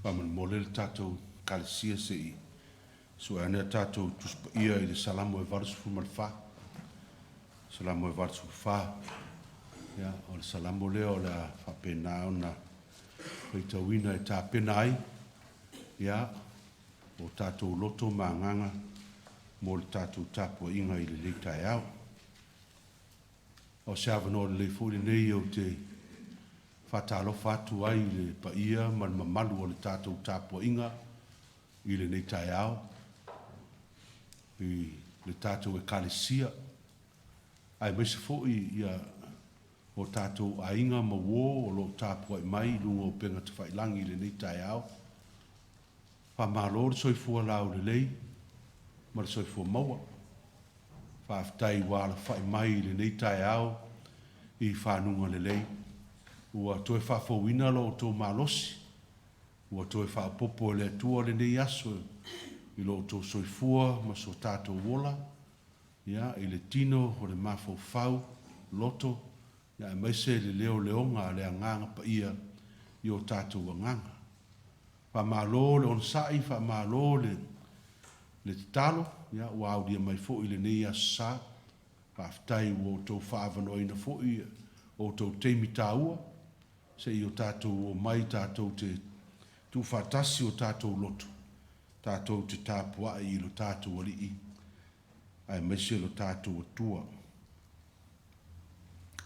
Faamolemole le tatou Ekalesia se i sue ane a tatou Tusi Paia i le Salamo e 84. Salamo e 84. Ia, o le Salamo lea o le a faapena ona faitauina e tapena ai, ia, o tatou loto ma agaga mo le tatou tapuaiga i lenei taeao. O se avanoa lelei foi lenei ou te faatalofa atu ai i le paia ma le mamalu o le tatou tapuaiga i lenei taeao, i le tatou Ekalesia, aemaise foi ia o tatou aiga ma uo o lo o tapuai mai i luga o upega tafailagi i lenei taeao. Faamalo le soifua laulelei ma le soifua maua. Faafetai ua alafai mai i lenei taeao i fanuga lelei. Ua toe faafouina lo outou malosi, ua toe faaopoopo e le Atua lenei aso i lo outou soifua ma so tatou ola, ia, i le tino o le mafaufau, loto, ia aemaise le leoleoga a le Agaga Paia i o tatou agaga. Faamalo le onosai, faamalo le le tatalo, ia, ua aulia mai foi lenei Aso Sa. Faafetai ua outou faaavanoaina foi outou taimi taua se i o tatou omai tatou te tuufaatasi o tatou loto, tatou te tapuai i lo tatou Alii aemaise lo tatou Atua.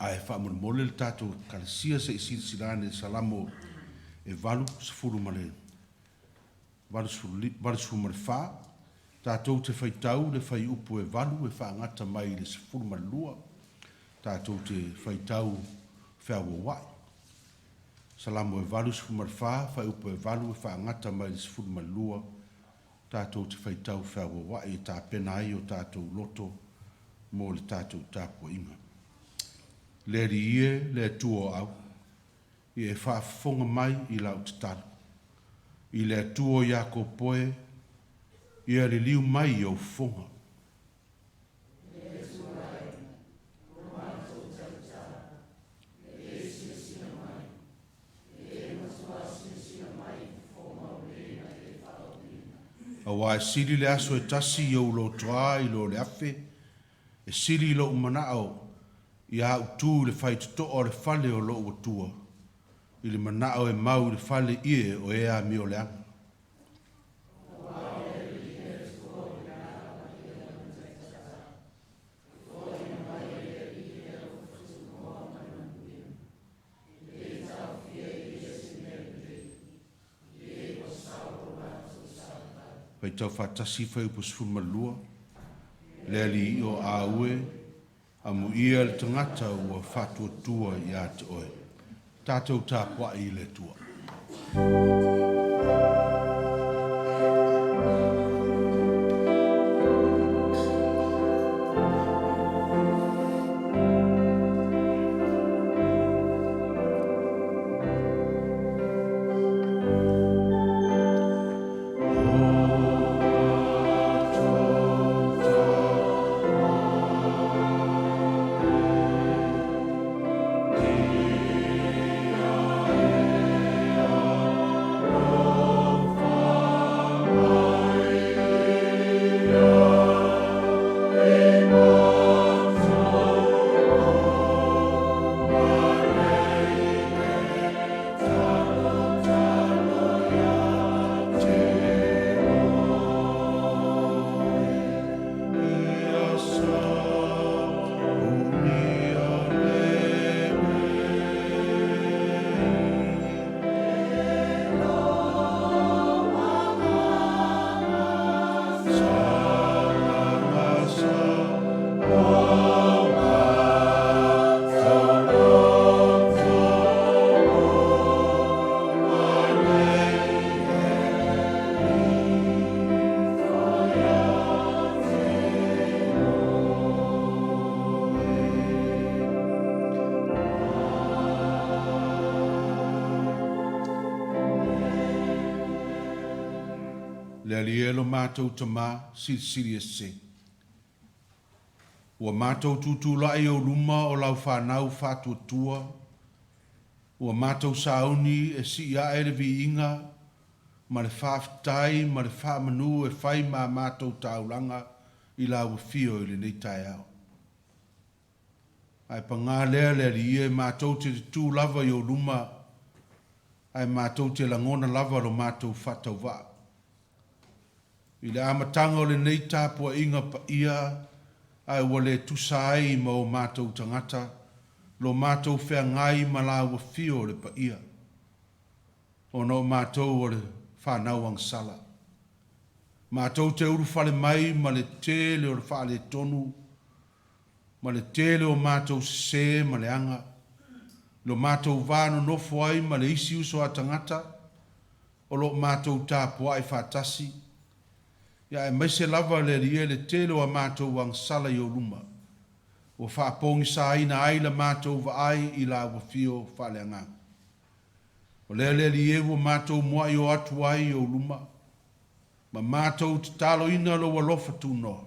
Ae faamolemole le tatou Ekalesia se i silasila ane i le Salamo e 84, tatou te faitau le fuaiupu e 8 e faagata mai i le 12, tatou te faitau feauauai. Salamo e 84, fuaiupu e 8 e faagata mai i le 12, tatou te faitau feauauai e tapena ai o tatou loto mo le tatou tapuaiga. Le Alii e, le Atua o Au, ia e faafofoga mai i lau tatalo. I le Atua o Iakopo e, ia liliu mai i ou fofoga. Le Atua e, lo matou Taitai, ia e silasila mai, ia e matua silasila mai i fofoga o le na e valaauina. Aua e sili le aso e tasi i ou lotoa i lo le afe, e sili lou manao ia au tu i le faitotoa o le fale o lou Atua, i le manao e mau i le fale ie o e amioleaga. Aua o le Alii le Atua o le Agaga Paia lona Taitai, e foaiina mai e le Alii le alofa tunoa ma le manuia. E le taofia e Ia se mea lelei, i e ua sao lo latou savavali. Faitau faatasi Fuaiupu 12, Le Alii o Aue, Amuia le tagata ua faatuatua ia te oe. Tatou tapuai i le Atua. Le Alii e lo matou Tama, Silisili Ese. Ua matou tutulai i ou luma o lau fanau faatuatua, ua matou sauni e sii ae le viiga ma le faafetai ma le faamanu e fai ma a matou taulaga i Lau Afio i lenei taeao. Ae paga lea le Alii e, matou te tutū lava i Ou luma, ae matou te lagona lava lo matou faatauvaa. I le amataga o lenei tapuaiga paia, ae ua le tusa ai ma o matou tagata lo matou feagai ma Lau Afio le paia, ona o matou o le fanau agasala. Matou te ulufale mai ma le tele o le faaletonu ma le tele o matou sesē ma leaga, lo matou va nonofo ai ma le isi uso a tagata o lo o matou tapuai faatasi, ia aemaise lava le Alii e le tele o a matou agasala i ou luma, ua faapogisaina ai la matou vaai i Lau Afio faaleagaga. O lea le Alii e ua matou muai o atu ai i ou luma, ma matou tataloina Lou alofa tunoa,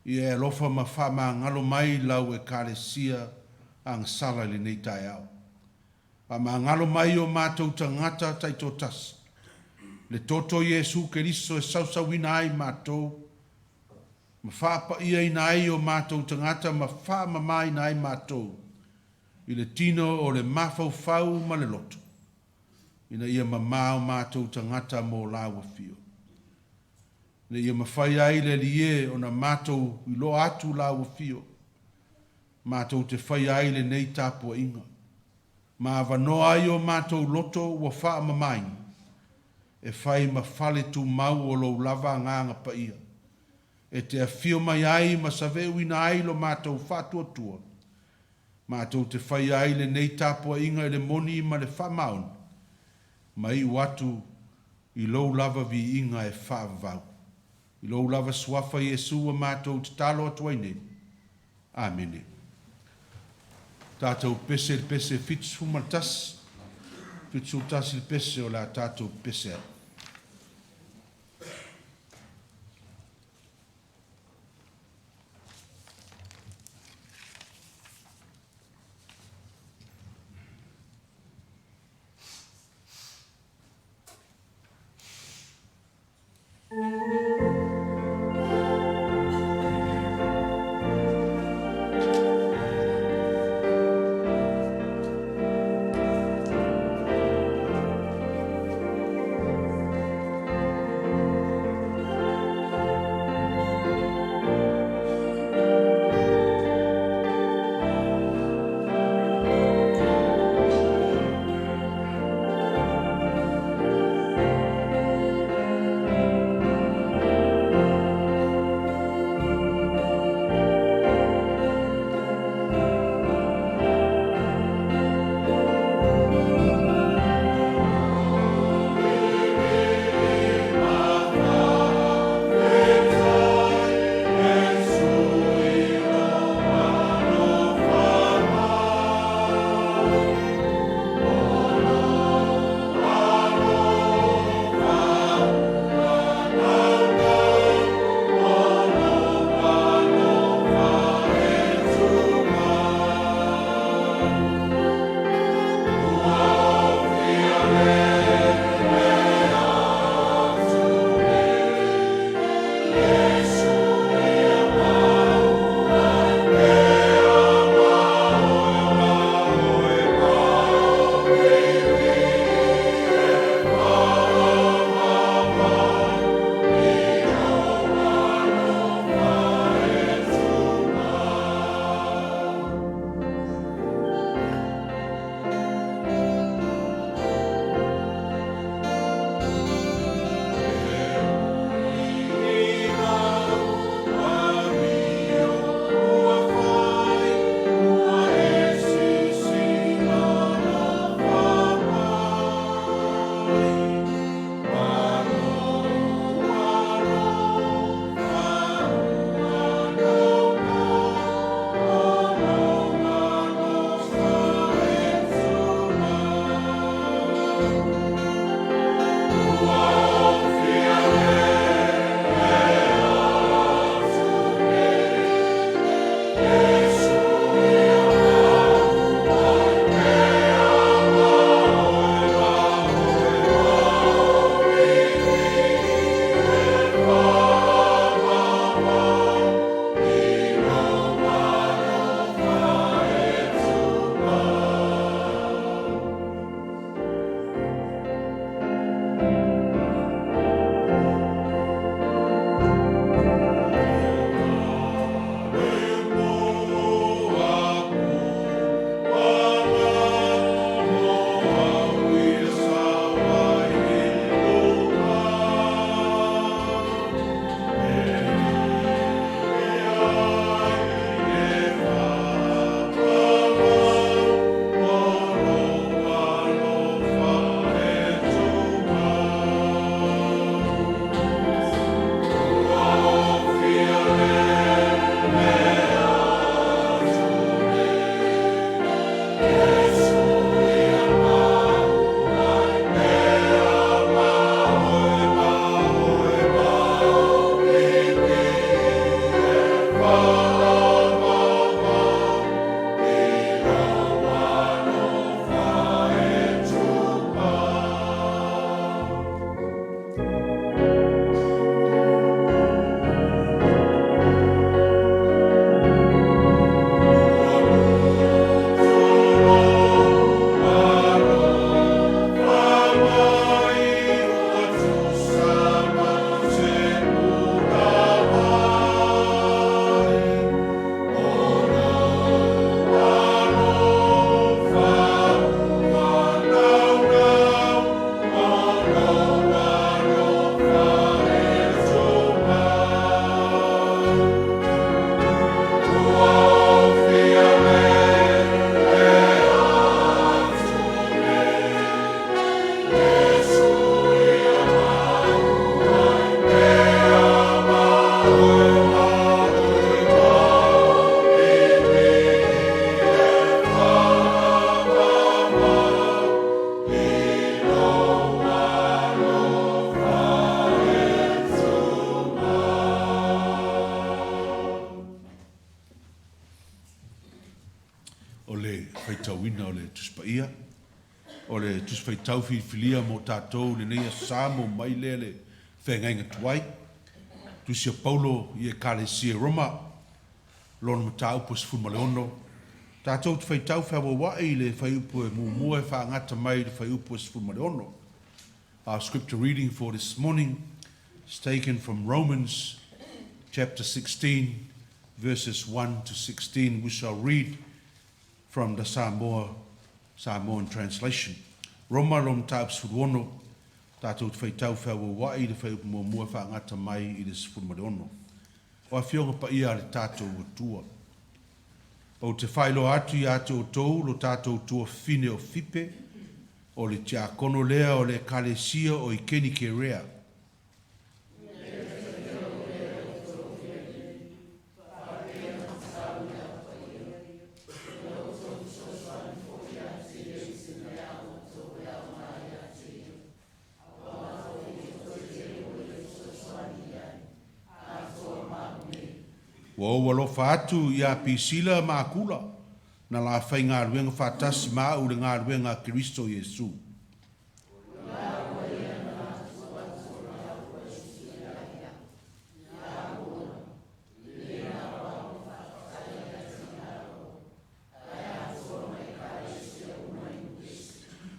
ia e alofa ma faamagalo mai Lau Ekalesia agasala i lenei taeao. Faamagalo mai o matou tagata taitoatasi, le toto o Iesu Keriso e sausauina ai matou, ma faapaiaina ai o matou tagata ma faamamaina ai matou i le tino o le mafaufau ma le loto, ina ia mamā o matou tagata mo Lau Afio. Ina ia mafai ai le Alii e ona matou iloa atu Lau Afio, matou te faia ai lenei tapuaiga, ma avanoa ai o matou loto ua faamamaina, e fai ma fale tumau o Lou lava Agaga Paia, e te afio mai ai ma saveuina ai lo matou faatuatua, matou te faia ai lenei tapuaiga i le moni ma le faamaoni, ma iu atu i Lou lava viiga e faavavau. I Lou lava Suafa Iesu ua matou tatalo atu ai nei. Amene. Tatou pese i le pese 71, 71 le pese o le a tatou pese ai. faitauina o le Tusi Paia. O le Tusi Faitau filifilia mo tatou i lenei Aso Sa ma ua mai lea le feagaiga tuai. Tusi a Paulo i Ekalesia i Roma, lona mataupu e 16. Tatou te faitau feauaua'i i le fuaiupu e muamua e faagata mai i le fuaiupu e 16. Our scripture reading for this morning is taken from Romans chapter 16 verses 1 to 16. We shall read from the Samoa Samoan translation. Roma lona mataupu 16, tatou te faitau feauaua'i i le fuaiupu muamua e faagata mai i le 16. O Afioga Paia a le tatou Atua. Ou te faailoa atu ia te outou lo tatou tuafafine o Fipe, o le tiakono lea o le Ekalesia o i Kenikerea. Ua ou alofa atu iā Pisila ma Akula, na la faigaluega faatasi ma au i le galuega a Keriso Iesu.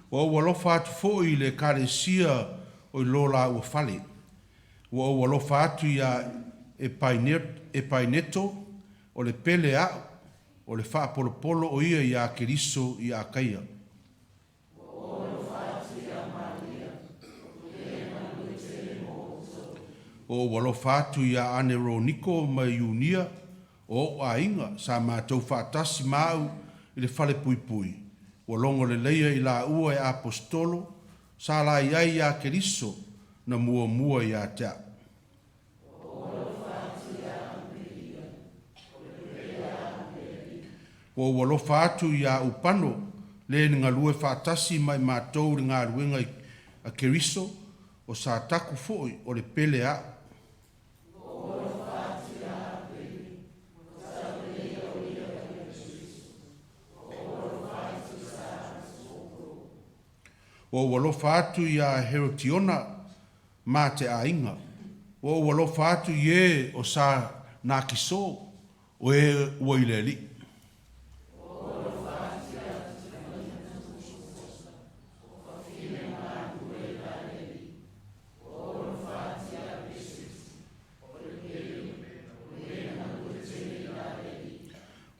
Ua ou alofa atu foi i le Ekalesia o i lo lāua fale. Ua ou alofa atu iā Epaineto, o le pele aʻu, o le faapolopolo o ia iā Keriso i Akaia. Ua ou alofa atu iā Aneroniko ma Iunia, o oʻu aiga, sa matou faatasi ma au i le fale puipui, ua logo leleia i laua e aposetolo, sa la i ai iā Keriso na muamua ia te aʻu. Ua ou alofa atu iā Upano, le na galue faatasi ma i matou i le galuega a Keriso, o Sataku foi o le pele aʻu. Ua ou alofa atu iā Herotiona ma te aiga. Ua ou alofa atu i ē o sa Nakiso, o ē ua i le Alii.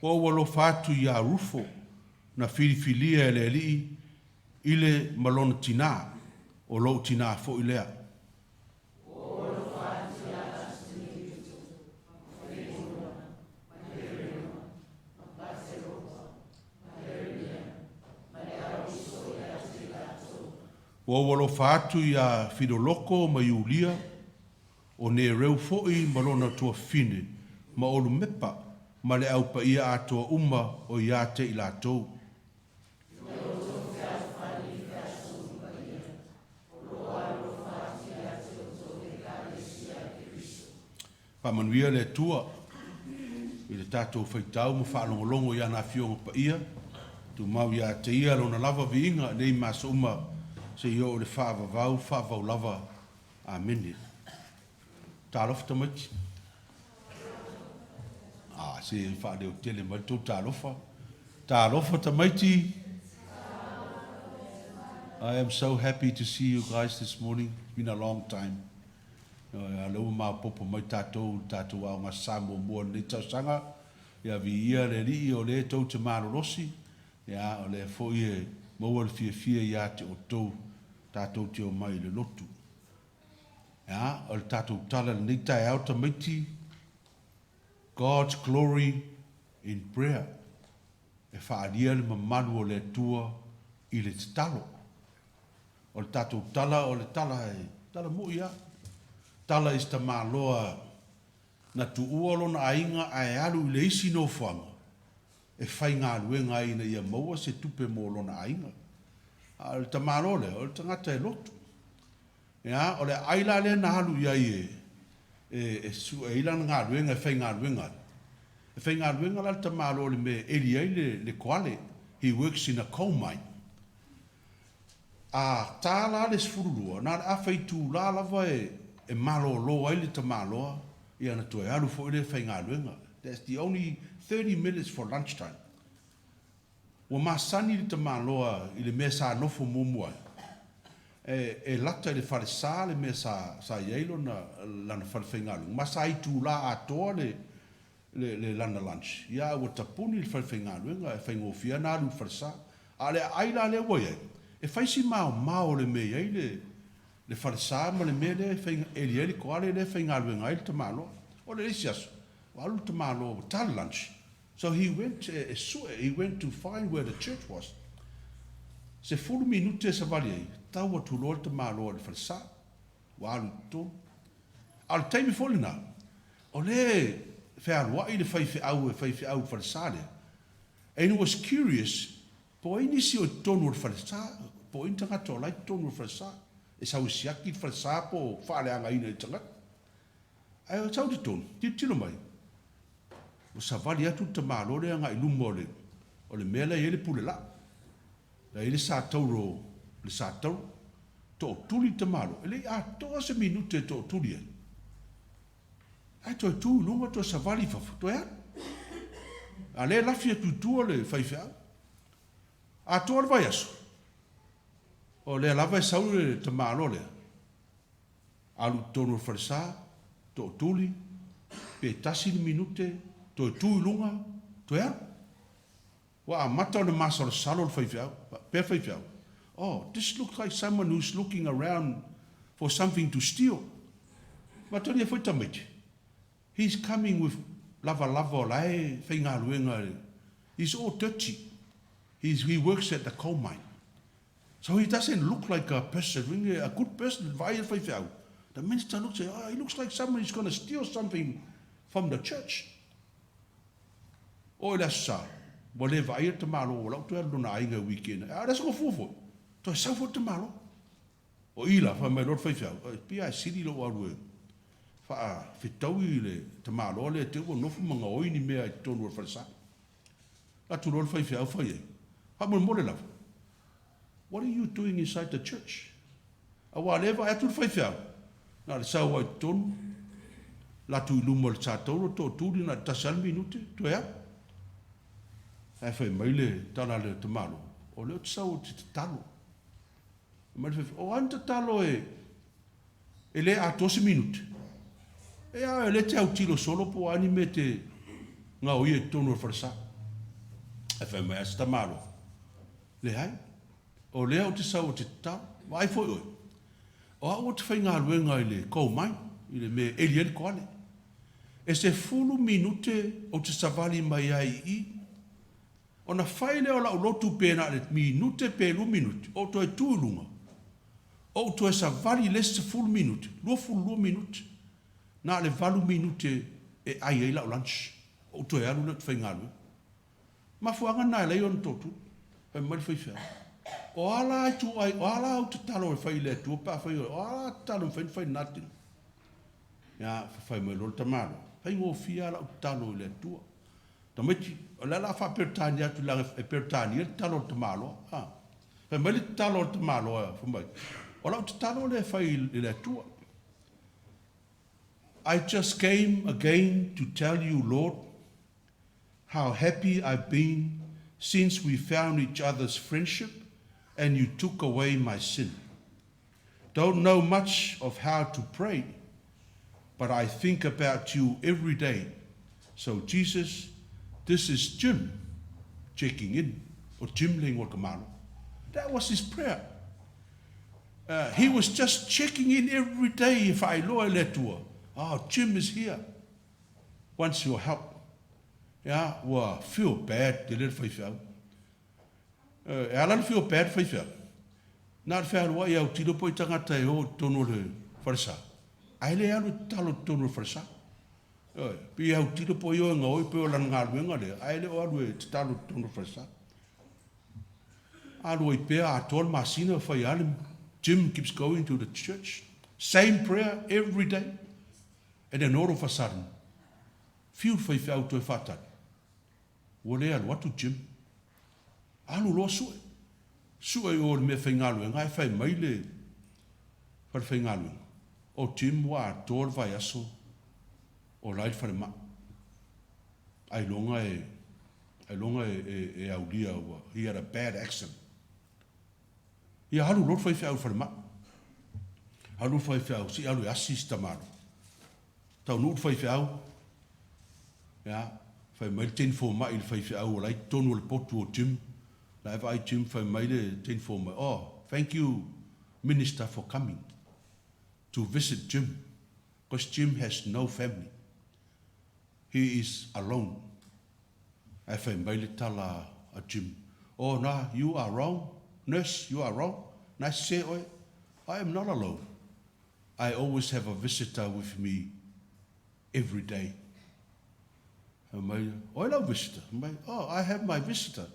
Ua ou alofa atu iā Rufo, na filifilia e le Alii i le ma lona tinā, o lou tinā foi lea. Ua ou alofa atu iā Filoloko ma Iulia, o Nereu foi ma lona tuafafine, ma Olumepa ma le Au Paia atoa uma o ia te i latou. Faamanuia le Atua i le tatou faitau ma faalogologo i ana Afioga Paia. Tumau ia te Ia Lona lava viiga nei ma aso uma seia oo i le faavavau faavavau lava. Amene. Talofa tamaiti. Ah, se faaleo tele mai le tou talofa. Talofa tamaiti. I am so happy to see you guys this morning. It's been a long time. A lea ua maopoopo mai tatou i le tatou Aoga Sa muamua o lenei tausaga. Ia viia le Alii o lea tou te malolosi, ia o lea foi e maua le fiafia ia te outou tatou te omai i le lotu. Ia, o le tatou tala i lenei taeao tamaiti, God's glory in prayer. E faaalia le mamalu o le Atua i le tatalo. O le tatou tala, o le tala e tala moi lava. Tala i se tamaloa na tuua lona aiga ae alu i le isi nofoaga e faigaluega ai ina ia maua se tupe mo lona aiga. A o le tamaloa lea, o le tagata e lotu. Ia, o le aai la lea na alu i ai e, e, e sue ai lana galuega e faigaluega ai. E faigaluega la le tamaloa i le mea e eli ai le, le koale. He works in a coal mine. A ta la le 12, na o le afa itula lava e malolo ai le tamaloa, ia ona toe alu foi lea e faigaluega. That's the only 30 minutes for lunch time. Ua masani le tamaloa i le mea sa nofo muamua ai. E lata i le falesa le mea sa i ai lona lana falefaigaluega, ma sa itula atoa le le lana lunch, ia a ua tapuni le falefaigaluega, e faigofie lava ona alu i le falesa. A o le aai la lea ua i ai, e fai si maomao o le mea e i ai le le falesa ma le mea lea e eli ai le koale lea e faigaluega ai le tamaloa. O le isi aso, ua alu le tamaloa ua ta le lunch, so he went e sue, he went to find where the church was. 10 minute e savali ai, tau atu loa le tamaloa i le falesa. Ua alu i totonu. A o le taimi foi lena, o lea e fealuai le faifeau e faifeau i le falesa lea, and he was curious po o ai nisi o i totonu o le falesa, po o ai ni tagata o la e i totonu o le falesa, e sau e siaki le falesa po o faaleagaina i tagata. Ae sau i totonu, tilotilo mai, ua savali atu le tamaloa lea agai i luma o le, o le mea la e i ai le pule laa. La e i ai le sa tauro, le sa tauro. Tootuli le tamaloa, e le i atoa se minute e tootuli ai. Ae toe tu i luga, toe savali i fafo, toe alu. A lea e lafi atu i tua le faifeau. Atoa le vaiaso, o lea lava e sau le tamaloa lea, alu i totonu o le falesa, tootuli, pe tasi le minute, toe tu i luga, toe alu. Ua amata ona masalosalo le faifeau. Faapea le faifeau, Oh, this looks like someone who's looking around for something to steal. Matalia foi tamaiti, He's coming with lavalava o la e faigaluega, he's all dirty, he's, he works at the coal mine. So he doesn't look like a person, a good person, vaai le faifeau. The minister looks at, oh, he looks like someone who's going to steal something from the church. Oo i le Aso Sa, ua le vaaia le tamaloa ua lau toe alu lona aiga i weekend ai. A o le aso gafua foi, toe sau foi le tamaloa. O i la, fai mai loa le faifeau, e pei lava e sili lou alu e faafetaui le tamaloa lea te i ua nofo ma gaoi ni mea i totonu o le falesa. Alu atu loa le faifeau fai ai, Faamolemole lava, what are you doing inside the church? Aua o lea e vaai atu le faifeau, na o le sau lava i totonu, alu atu i luma o le satauro, tootuli na o le tasi lava le minute, toe alu. Ae fai mai le tala a le tamaloa, o lea ou te sau ou te tatalo. Fai mai le faifeau, o a ni tatalo e, e le atoa se minute? E a, o lea e te autilo solo po o a ni mea e te gaoia i totonu o le falesa. Ae fai mai lava si tamaloa, leai, O lea ou te sau ou te tatalo. Vaai foi oe, o au ou te faigaluega i le coal mine, i le mea e eli ai le koale. E 10 minute ou te savali mai ai i i, ona fai lea o lau lotu pe na o le minute pe lua minute, ou toe tu i luga, ou toe savali i le isi 10 minute, 22 minute, na o le valu minute e ai ai lau lunch, ou toe alu lea ou te faigaluega. Mafuaaga na e alai ona tootuli. Fai mai le faifeau, O a la ituai, o a la au tatalo e fai i le Atua pe afai o a la tatalo e mafai ona fai i lena tino? Ia, fai mai loa le tamaloa, Faigofie lava lau tatalo i le Atua. Tamaiti, o le a o le a faa-Peretania atu leaga e Peretania le tatalo a le tamaloa. A. Fai mai le tatalo a le tamaloa, fai mai, O lau tatalo lea e fai i le Atua. I just came again to tell you, Lord, how happy I've been since we found each other's friendship and you took away my sin. Don't know much of how to pray, but I think about you every day. So Jesus, this is Jim checking in. Or Jim le igoa o le tamaloa. That was his prayer. He was just checking in every day e faailoa i le Atua, oh, Jim is here, wants your help. Ia, ua feel bad tele le faifeau. E ala le feel bad faifeau, na o le fealuai e autilo po i tagata e o i totonu o le falesa, ae le alu e tatalo i totonu o le falesa. Ioe, pei e autilo po i o e gaoi pei o lana galuega lea, ae le o alu e tatalo i totonu o le falesa. Alu ai pea atoa le masina fai lava le Jim keeps going to the church. Same prayer every day. And then all of a sudden, fiu le faifeau toe faatali. Ua le alu atu Jim. Alu loa sue. Sue i o i le meafaigaluega ae fai mai le falefaigaluega, O Jim ua atoa le vaiaso o la e i le falemai. Ailoga e, ailoga e, e, e aulia ua, he had a bad accident. Ia alu loa le faifeau i le falemai. Alu le faifeau, se i alu e asi si tamaloa. Taunuu le faifeau, ia, fai mai le teine fomai i le faifeau o la e i totonu o le potu o Jim, la e vaai Jim, fai mai le teine fomai, Oh, thank you minister for coming to visit Jim, because Jim has no family. He is alone. Ae fai mai le tala a Jim, Oh, na, you are wrong, nurse, you are wrong, na e sese oe, I am not alone. I always have a visitor with me every day. Fai mai, Oi lau visitor? Fai mai, Oh, I have my visitor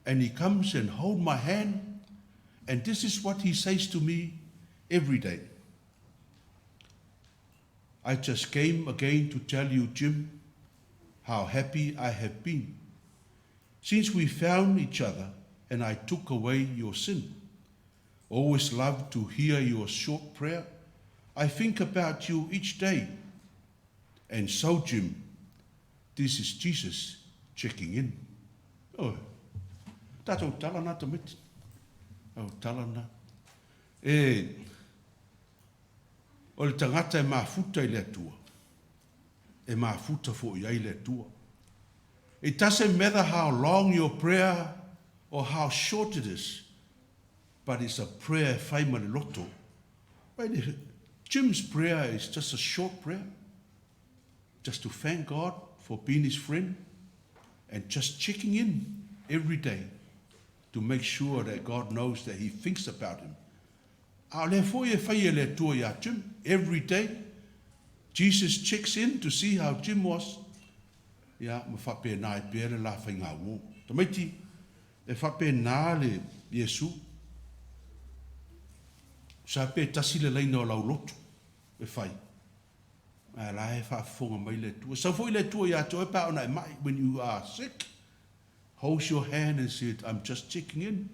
and he comes and hold my hand and this is what he says to me every day. I just came again to tell you, Jim, how happy I have been since we found each other and I took away your sin. Always love to hear your short prayer. I think about you each day. And so, Jim, this is Jesus checking in. Oi, tātou tala nā tamaiti. Au tala nā. E, o le tagata e mafuta i le Atua, e mafuta foi ai le Atua. It doesn't matter how long your prayer or how short it is, but it's a prayer e fai ma le loto. Right? Jim's prayer is just a short prayer. Just to thank God for being his friend and just checking in every day to make sure that God knows that he thinks about him. A o lea foi e fai e le Atua iā Jim, every day, Jesus checks in to see how Jim was, ia, ma faapena ai pea le la faigauō. Tamaiti, e faapena le Iesu, sa pe tasi le laina o lau lotu e fai, ae la e faafofoga mai le Atua. Sau foi le Atua iā te oe pe a ona e ma'i, when you are sick, holds your hand and said, I'm just checking in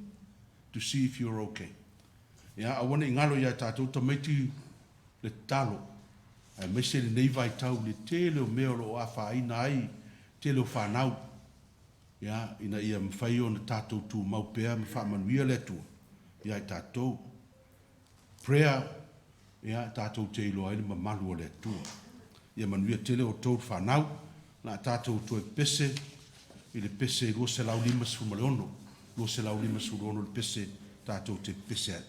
to see if you're okay. Ia, aua ne i ngalo iā tatou tamaiti le tatalo, aemaise lenei vaitau i le tele o mea o lo o afaina ai tele o fanau, ia, ina ia mafai ona tatou tumau pea ma faamanuia le Atua ia i tatou. Prayer, ia, tatou te iloa ai le mamalu o le Atua. Ia manuia tele outou le fanau, o le a tatou toe pese i le pese 256, 256 le pese tatou te pese ai.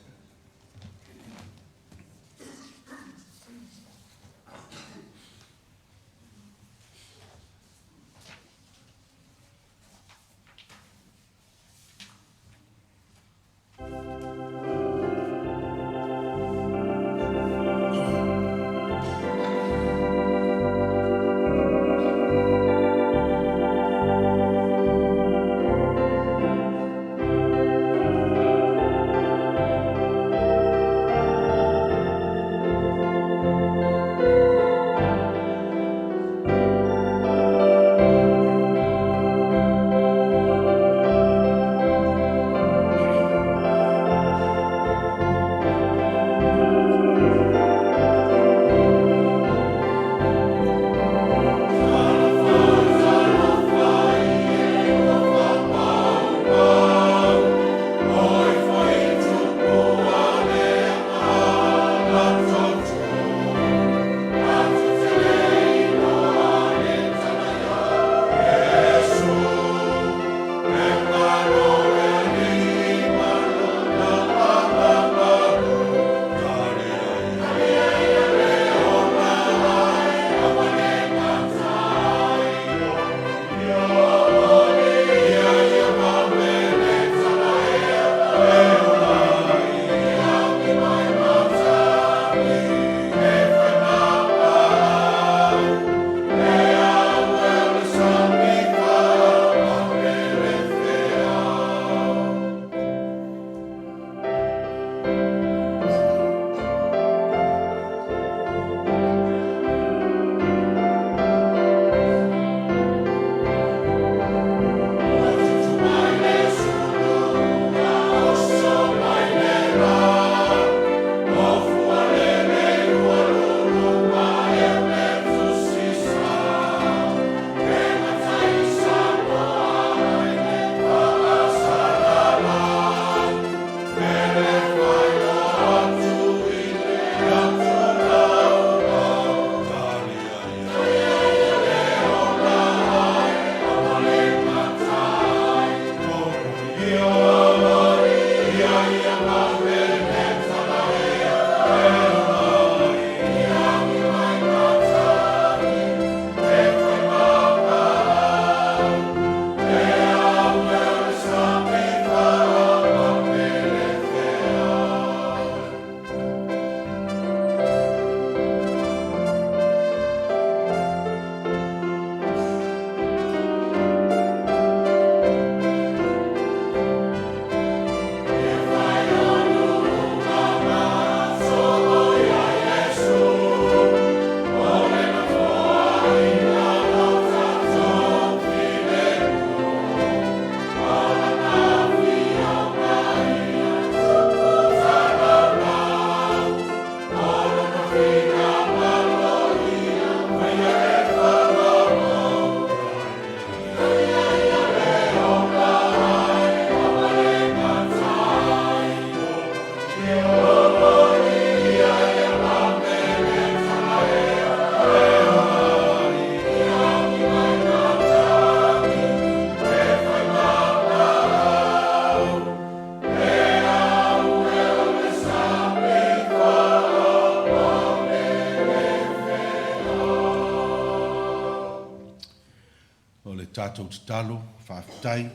tatou tatalo, faafetai,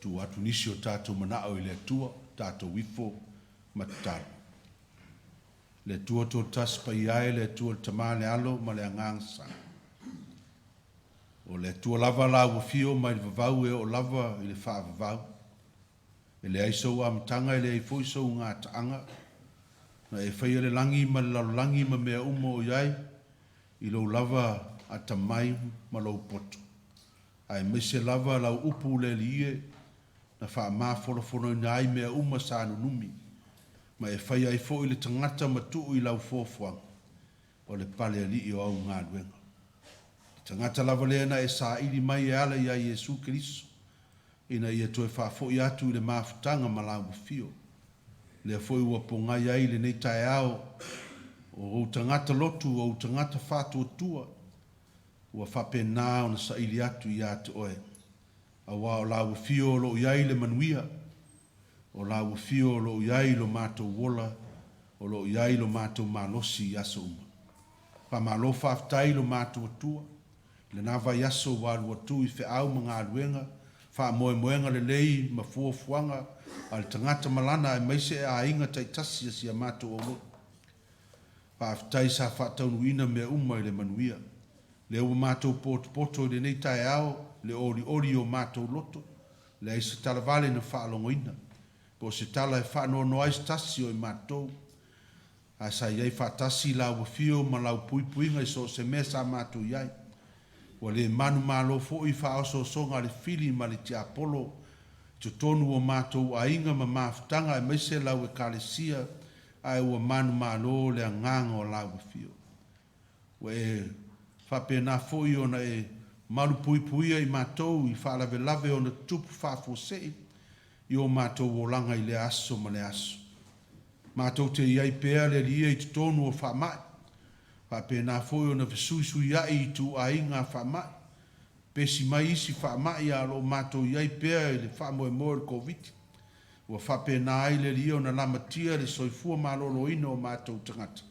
tuu atu nisi o tatou manao i le Atua, tatou ifo ma tatalo. Le Atua Toatasi Paia e, le Atua le Tama, le Alo ma le Agaga Sa. O le Atua lava la ua fio mai le vavau e oo lava i le faavavau. E leai sou amataga e leai foi sou gataaga, na e faia le lagi ma le lalolagi ma mea uma o i ai, i lou lava atamai ma lou poto, aemaise lava lau upu le Alii e, na faamafolafonoina ai mea uma sa nunumi, ma e faia ai foi le tagata ma tuu i lau foafoaga, o le pale alii o au galuega. Le tagata lava lea na e saili mai e ala iā Iesu Keriso, ina ia toe faafoi atu i le mafutaga ma lau afio. Lea foi ua pogai ai lenei taeao o ou tagata lotu, o ou tagata faatuatua, ua faapena ona saili atu ia te oe. Aua o lau afio o lo o i ai le manuia, o lau afio o lo o i ai lo matou ola, o lo o i ai lo matou malosi i aso uma. Faamalo faafetai lo matou Atua, i lena vaiaso ua alu atu i feau ma galuega, faamoemoega lelei ma fuafuaga a le tagata ma lana aemaise e aiga taitasi a si a matou aulotu. Faafetai sa faataunuuina mea uma i le manuia. Lea ua matou potopoto i lenei taeao le olioli i o matou loto, leai se tala vale na faalogoina, po o se tala e faanoanoa ai se tasi o i matou. Ae sa i ai faatasi lau afio ma lau puipuiga i so o se mea sa matou i ai. Ua le manumalo foi i faaososoga a le fili ma le tiapolo i totonu o matou aiga ma mafutaga aemaise lau Ekalesia, ae ua manumalo le agaga o lau afio. Ua e faapena foi ona e malupuipuia i matou i faalavelave ona tutupu faafuasei i o matou olaga i lea aso ma lea aso. Matou te i ai pea le Alii i totonu o faamai, faapena foi ona fesuisuia'i i ituaiga faamai, pesi mai isi faamai a o lo o matou i ai pea i le faamoemoe o le Koviti. Ua faapena ai le Alii ona lamatia le soifua maloloina o matou tagata.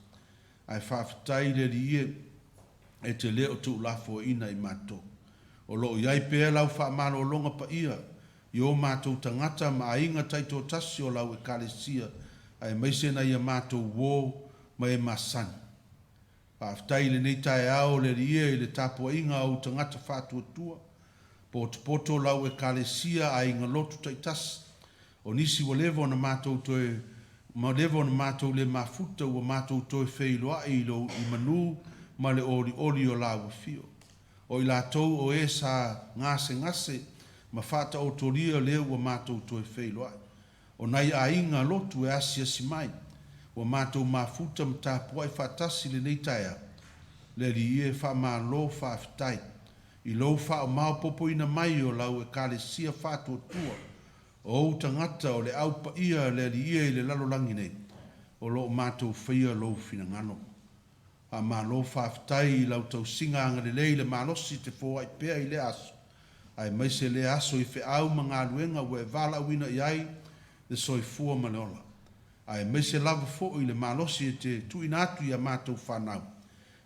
Ae faafetai i le Alii e, e te le o tuulafoaiina i matou. O lo o i ai pea lau faamalologa paia i o matou tagata ma aiga taitoatasi o lau Ekalesia, aemaise nai a matou uo ma e masani. Faafetai i lenei taeao le Alii e i le tapuaiga a ou tagata faatuatua, potopoto lau Ekalesia aiga lotu taitasi, o nisi ua leva ona matou toe ma leva ona matou le mafuta ua matou toe feiloai i lou i manu ma le olioli o lau afio. O i latou o e sa gasegase ma faataotolia lea ua matou toe feiloai. O nai aiga lotu e asiasi mai, ua matou mafuta ma tapuai faatasi lenei taeao. Le Alii e, faamalo faafetai i lou faaomaopopoina mai o lau Ekalesia faatuatua, o ou tagata o le Au Paia le Alii e i le lalolagi nei, o lo o matou faia lou finagalo. Faamalo faafetai i lau tausiga agalelei i le malosi te foai pea i lea aso, aemaise lea aso i feau ma galuega ua e valaauina i ai le soifua ma le ola, aemaise lava foi le malosi e te tuuina atu i a matou fanau,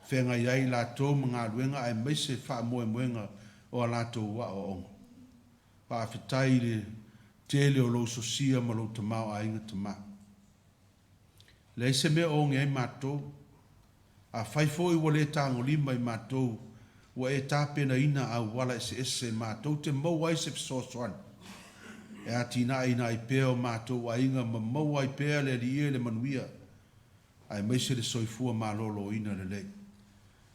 feagai ai latou ma galuega aemaise faamoemoega o a latou aoaoga. Faafetai i le tele o lou sosia ma lou tamaoaiga tama. Leai se mea o oge ai matou. Afai foi ua le tagolima i matou, ua e tapenaina auala eseese matou te maua ai se fesoasoani, e atinaeina ai pea o matou aiga ma maua ai pea le Alii e le manuia, aemaise le soifua maloloina lelei.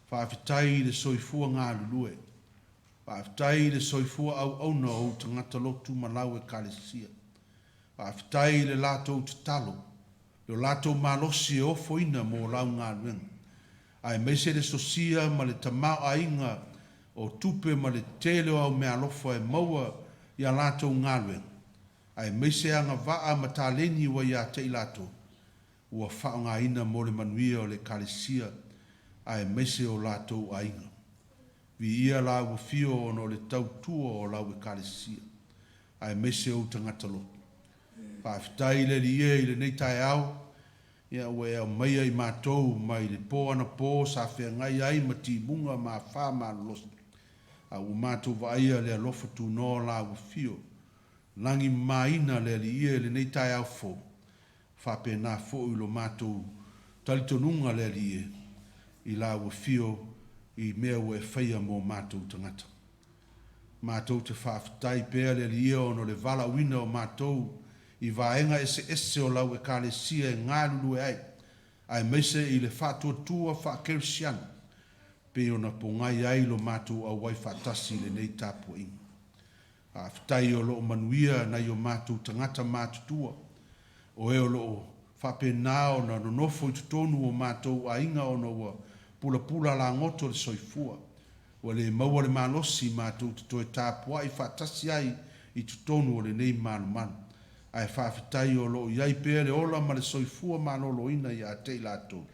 Faafetai i le soifua galulue. Faafetai i le soifua auauna o ou tagata lotu ma lau Ekalesia. Faafetai i le latou tatalo, lo latou malosi e ofoina mo lau galuega, aemaise le sosia ma le tamaoaiga o tupe ma le tele o au meaalofa e maua i a latou galuega, aemaise agavaa ma taleni ua ia te i latou, ua faaaogaina mo le manuia o le Ekalesia aemaise o latou aiga. Viia lau afio ona o le tautua o lau Ekalesia, aemaise ou tagata lotu. Faafetai i le Alii e i lenei taeao, ia ua e aumaia i matou mai le po anapo sa feagai ai ma timuga ma afa malolosi. A ua matou vaaia le alofa tunoa o Lau Afio lagi mamaina le Alii e i lenei taeao fou, faapena foi lo matou talitonuga le Alii e i Lau Afio i mea ua e faia mo matou tagata. Matou te faafetai pea le Alii e ona o le valaauina o matou i vaega eseese o Lau Ekalesia e galulue ai, aemaise i le faatuatua faa-Kerisiano, pei ona pogai ai lo matou auai faatasi i lenei tapuaiga. Faafetai o lo o manuia nai o matou tagata matutua, o e o lo o faapena ona nonofo i totonu o matou aiga ona ua pulapula lagoto le soifua, ua le maua le malosi matou te toe tapuai faatasi ai i totonu o lenei malumalu. Ae faafetai o lo o i ai pea le ola ma le soifua maloloina ia te i latou.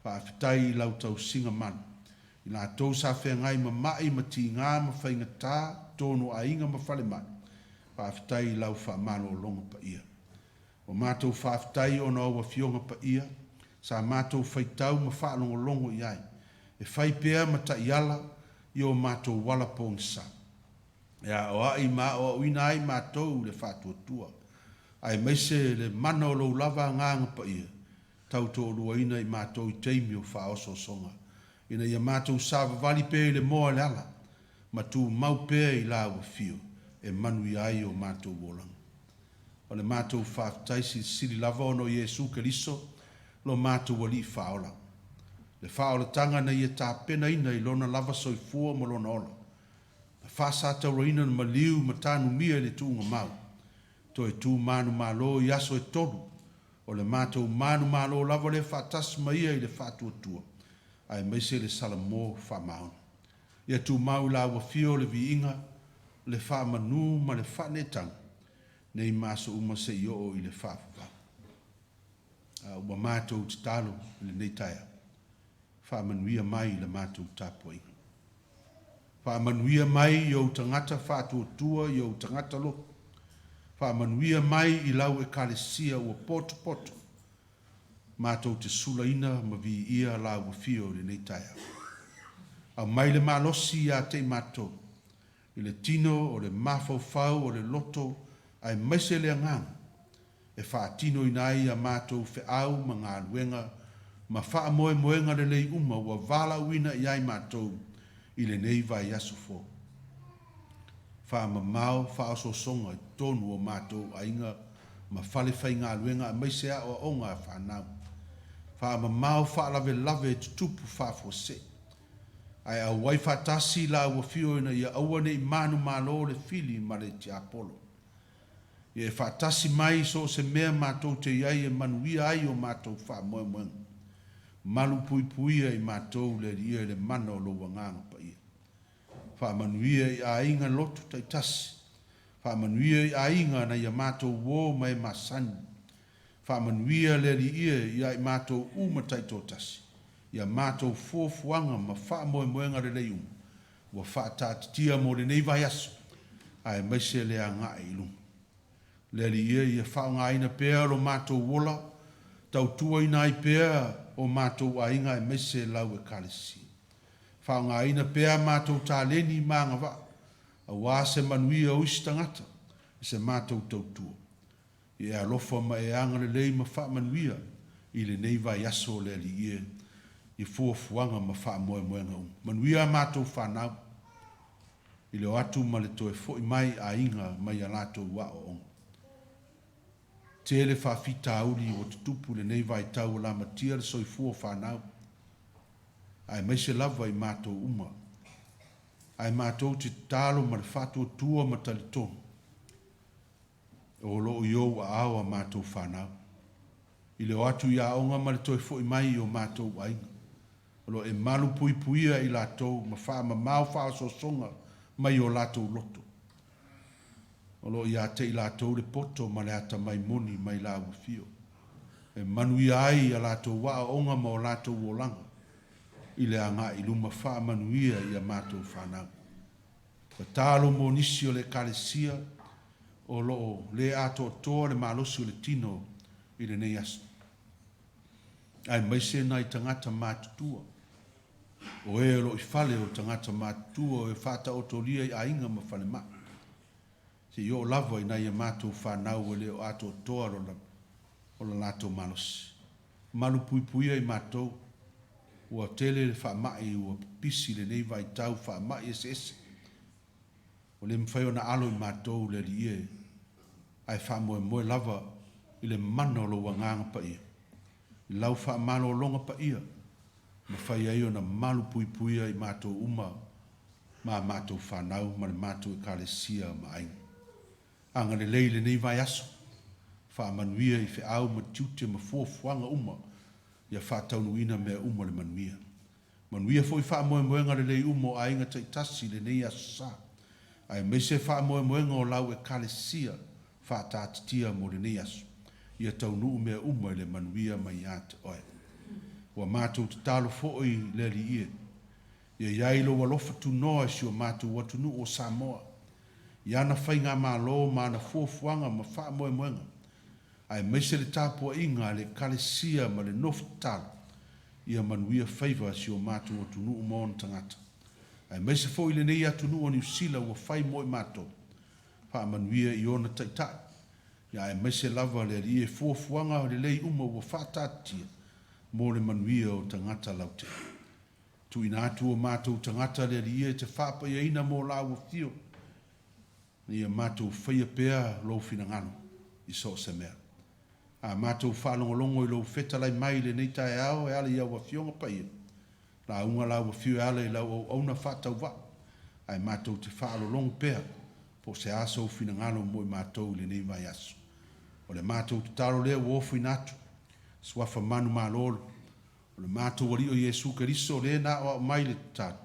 Faafetai i lau tausiga malu. I latou sa feagai ma ma'i ma tiga ma faigata, totonu o aiga ma falemai, faafetai i lau faamalologa paia. Ua matou faafetai ona o au Afioga Paia, sa matou faitau ma faalogologo i ai, e fai pea ma taiala i o matou ala pogisa. E aoa'i ma aoaoina ai matou i le faatuatua, aemaise le mana o lou lava Agaga Paia, tau toaluaina i matou i taimi o faaosoosoga, ina ia matou savavali pea i le moa le ala, ma tumau pea i Lau Afio e manuia ai o matou olaga. O le matou faafetai silisili lava ona o Iesu Keriso lo matou Alii Faaola. Le faaolataga na Ia tapenaina i Lona lava soifua ma Lona ola, na faasatauraina le maliu ma tanumia i le tuugamau, toe tu manumalo i aso e tolu, o le matou manumalo lava lea faatasi ma Ia i le faatuatua, aemaise le salamo faamaoni. Ia tumau i Lau Afio le viiga, le faamanu ma le faaneetaga, nei ma aso uma seia oo i le faavavau. A ua matou tatalo i lenei taeao, faamanuia mai i la matou tapuaiga. Faamanuia mai i ou tagata faatuatua i ou tagata lotu. Faamanuia mai i lau Ekalesia ua potopoto, matou te sulaina ma viia Lau Afio i lenei taeao. Aumai le malosi ia te i matou, i le tino o le mafaufau o le loto aemaise le agaga, e faatinoina ai a matou feau ma galuega ma faamoemoega lelei uma ua valaauina i ai matou i lenei vaiaso fou. Faamamao faaosoosoga i totonu o matou aiga ma fale faigaluega aemaise aoaoga a fanau. Faamamao faalavelave e tutupu faafuasei. Ae auai faatasi la ua fio ina ia aua ne i manumalo le fili ma le tiapolo. Ia e faatasi mai i so o se mea matou te i ai e manuia ai o matou faamoemoega. Malupuipuia i matou le Alii e i le mana o lou Agaga Paia. Faamanuia i aiga lotu taitasi. Faamanuia i aiga nai a matou uo ma e masani. Faamanuia le Alii e ia i matou uma taitoatasi, i a matou fuafuaga ma faamoemoega lelei uma ua faataatitia mo lenei vaiaso, aemaise le agai i luma. Le Alii e, ia faaaogaina pea lo matou ola, tautuaina ai pea o matou aiga aemaise lau Ekalesia. Faaaogaina pea a matou taleni ma agavaa, aua se manuia o isi tagata i se matou tautua. Ia e alofa ma e agalelei ma faamanuia i lenei vaiaso le Alii e, i fuafuaga ma faamoemoega uma. Manuia a matou fanau i le o atu ma le toe foi mai aiga mai a latou aoaoga. Tele faafitauli ua tutupu i lenei vaitau ua lamatia le soifua o fanau, aemaise lava i matou uma. Ae matou te tatalo ma le faatuatua ma talitonu, o lo o i ou aao a matou fanau, i le o atu i aoga ma le toe foi mai i o matou aiga. O lo o e malupuipuia i latou ma faamamao faaosoosoga mai o latou loto. O lo o ia te i latou le poto ma le atamai moni mai Lau Afio, e manuia ai a latou aoaoga ma o latou olaga i le agai i luma faamanuia i a matou fanau. Tatalo mo nisi o le Ekalesia o lo o le atoatoa le malosi o le tino i lenei aso, aemaise nai tagata matutua. O e o lo o i fale o tagata matutua, o e faataotolia i aiga ma falemai, seia oo lava i nai a matou fanau e le o atoatoa o le latou malosi. Malupuipuia i matou, ua tele le faamai ua pipisi i lenei vaitau, faamai eseese. Ua le mafai ona alo i matou le Alii e, ae faamoemoe lava i le mana o Lou Agaga Paia, i Lau faamalologa paia, mafai ai ona malupuipuia i matou uma ma a matou fanau ma le matou Ekalesia ma aiga. Agalelei i lenei vaiaso, faamanuia i feau ma tiute ma fuafuaga uma ia faataunuuina mea uma le manuia. Manuia foi faamoemoega lelei uma o aiga taitasi i lenei Aso Sa, aemaise faamoemoega o lau Ekalesia faataatitia mo lenei aso, ia taunuu mea uma i le manuia mai ia te Oe. Ua matou tatalo foi le Alii e, ia i ai Lou alofa tunoa i si o matou atunuu o Samoa, i ana faigamalo ma ana fuafuaga ma faamoemoega, aemaise le tapuaiga a le Ekalesia ma le nofo tatalo, ia manuia faiva si o matou atunuu ma ona tagata, aemaise foi lenei atunuu o Niu Sila ua fai mo i matou. Faamanuia i ona taitai, ia aemaise lava le Alii e fuafuaga lelei uma ua faataatitia mo le manuia o tagata lautele. Tuuina atu o matou tagata le Alii e te faapaiaina mo lāua afio, ina ia matou faia pea Lou finagalo i so o se mea. A matou faalogologo i Lou fetalai mai i lenei taeao e ala i Au Afioga Paia, lauga lau afio e ala i lau auauna faatauvaa, ae matou te faalologo pea po o se a sou finagalo mo i matou i lenei vaiaso. O le matou tatalo lea ua ofoina atu, Suafa manumalo o le matou Alii o Iesu Keriso, le na aoao mai le tatalo,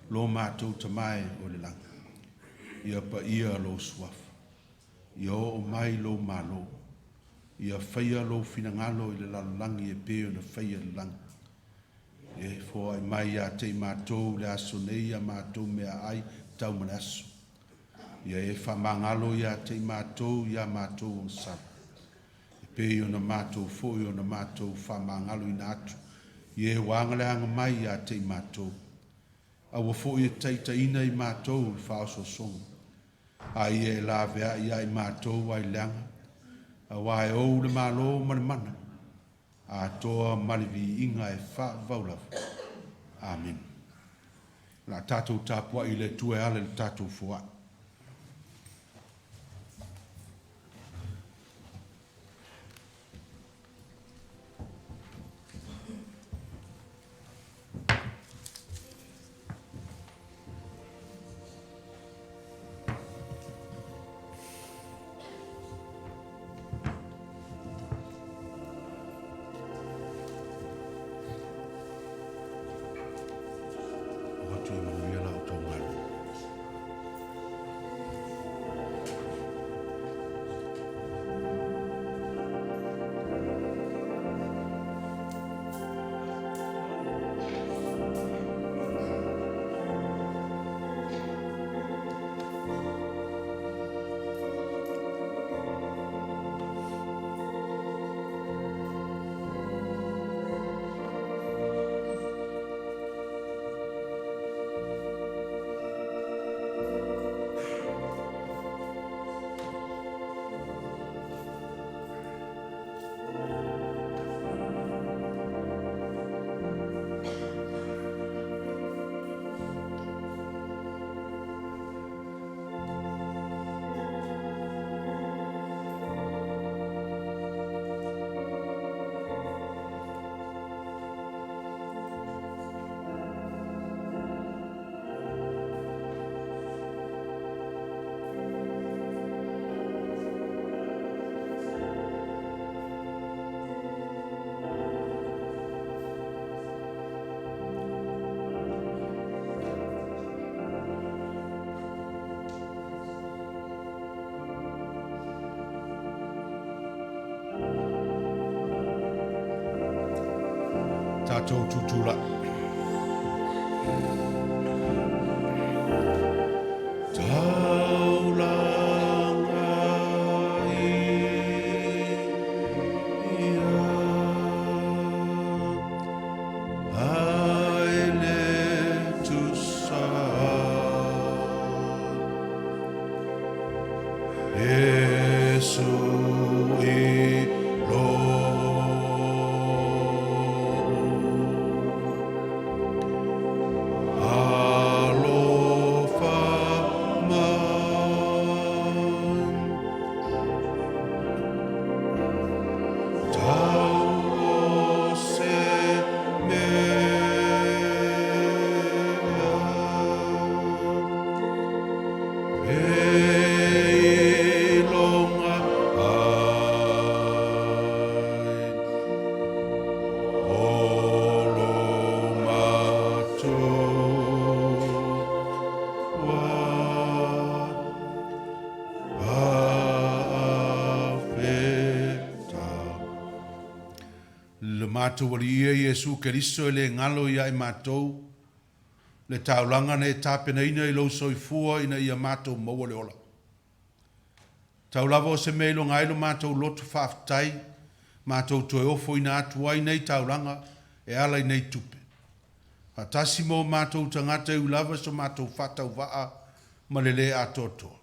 Lo matou Tama e o i le lagi, ia paia lou Suafa, ia oo mai lou Malo, ia faia lou finagalo i le lalolagi e pei ona faia i le lagi. E foai mai ia te i matou i le aso nei a matou meaai tau ma le aso. Ia e faamagalo ia te i matou i a matou agasala, e pei ona matou foi ona matou faamagaloina atu i e ua agaleaga mai ia te i matou. Aua foi e taitaiina i matou i le faaosoosoga, a ia e laveai ia i matou ai leaga, auā e ou le Malo ma le mana, atoa ma le viiga e faavavau lava. Amene. O le a tatou tapuai i le Atua e ala i le tatou foai. O atu ia manuia la outou galuega. Tatou tutulai. Taulaga ia, ae E iloga ai o lo matua fa'afetai. Lo matou Alii e Iesu Keriso e le galo ia i matou le taulaga na e tapenaina i lou soifua ina ia matou maua le ola. Tau lava o se mea e iloga ai lo matou loto faafetai, matou toe ofoina atu ai nei taulaga e ala i nei tupe. Faatasi ma o matou tagata e ui lava i so matou faatauvaa ma le lē atoatoa,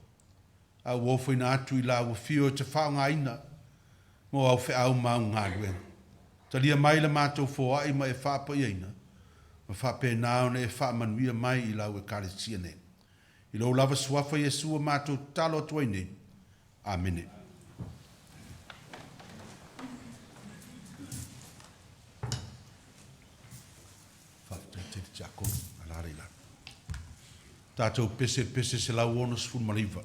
a ua ofoina atu i lau afio e te faaaogaina mo au feau ma au galuega. Talia mai la matou foai ma e faapaiaina, ma faapena ona e faamanuia mai i lau Ekalesia nei. I lou lava suafa Iesu ua matou tatalo atu ai nei. Amene. Faafetai tele Tiakono, alaala i lalo. Tatou pese pese 169.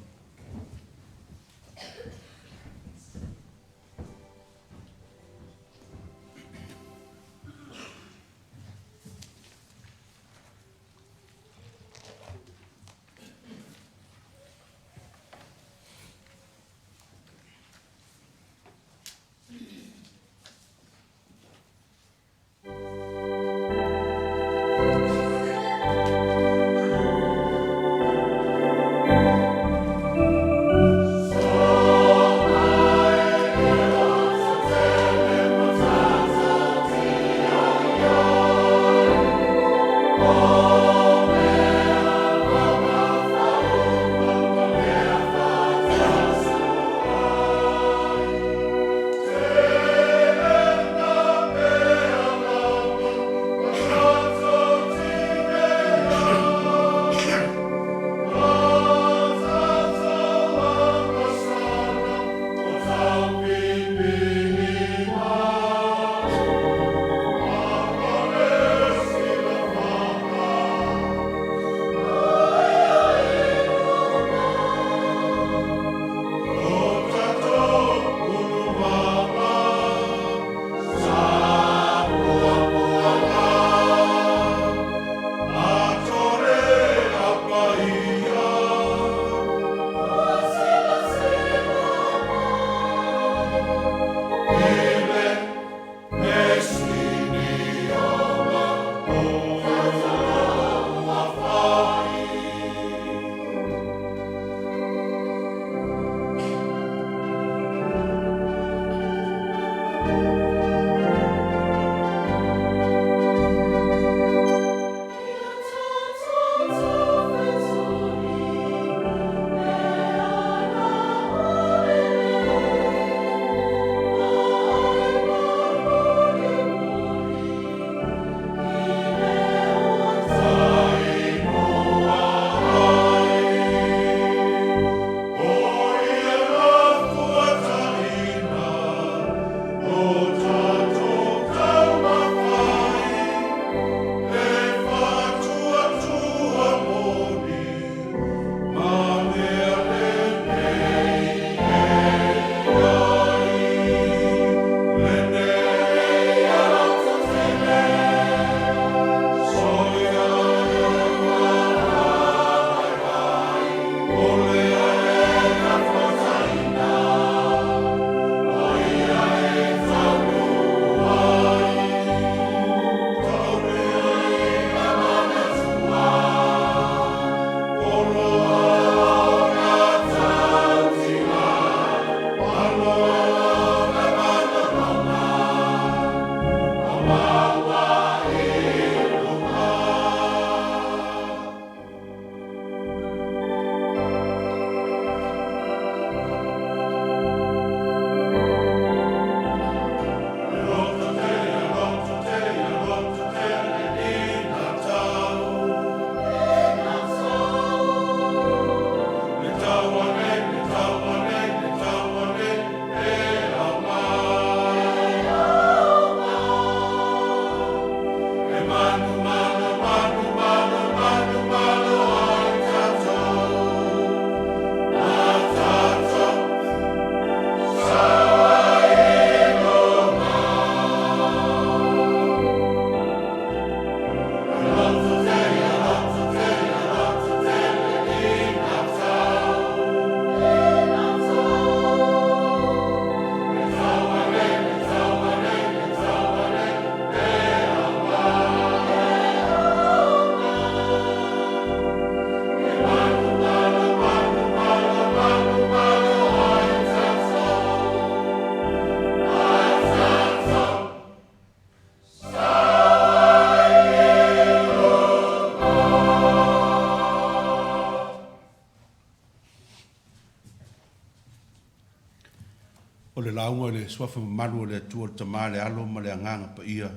lauga i le Suafa mamalu o le Atua, le Tama, le Alo ma le Agaga Paia.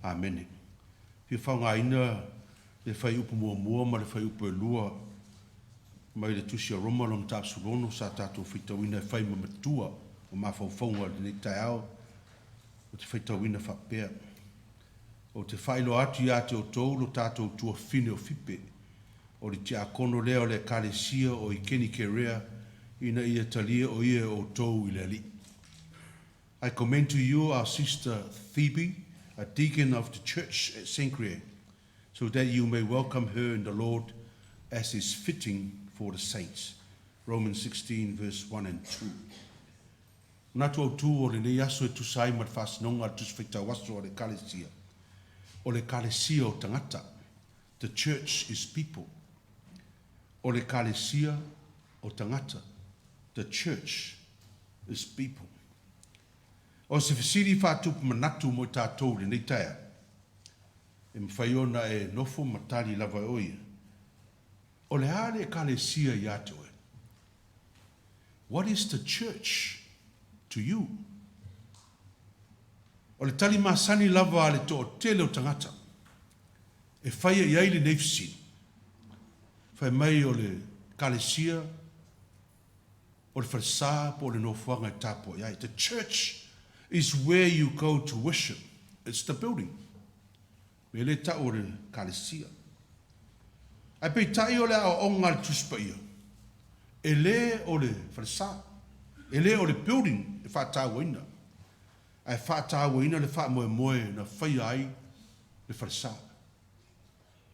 Amene. Fia faaaogaina le fuaiupu muamua ma le fuaiupu e 2 mai le Tusi a Roma lona Mataupu 16 sa tatou faitauina e fai ma matua o mafaufauga o lenei taeao. Ou te faitauina faapea, Ou te faailoa atu ia te outou lo tatou tuafafine o Fipe, o le tiakono lea o le Ekalesia o i Kenikerea, ina ia talia o ia e outou i le Alii. I commend to you our sister Phoebe, a deacon of the church at Cenchreae, so that you may welcome her in the Lord as is fitting for the saints. Romans 16 verse 1 and 2. Manatu autu o lenei aso e tusa ai ma le faasinoga a le Tusi Faitau Aso a le Ekalesia, o le Ekalesia o tagata, the church is people. O le Ekalesia o tagata, the church is people. O se fesili faatupu manatu mo i tatou i lenei taeao, e mafai ona e nofo ma tali lava e oe ia, O le a le Ekalesia ia te oe? What is the church to you? O le tali masani lava a le toatele o tagata e faia i ai lenei fesili, fai mai o le Ekalesia o le falesa po o le nofoaga e tapuai ai. The church is where you go to worship. It's the building. Me le tau o le Ekalesia. Ae peitai o le aoaoga a le Tusi Paia, e le o le falesa, e le o le building e faatauaina, ae faatauaina le faamoemoe na faia ai le falesa.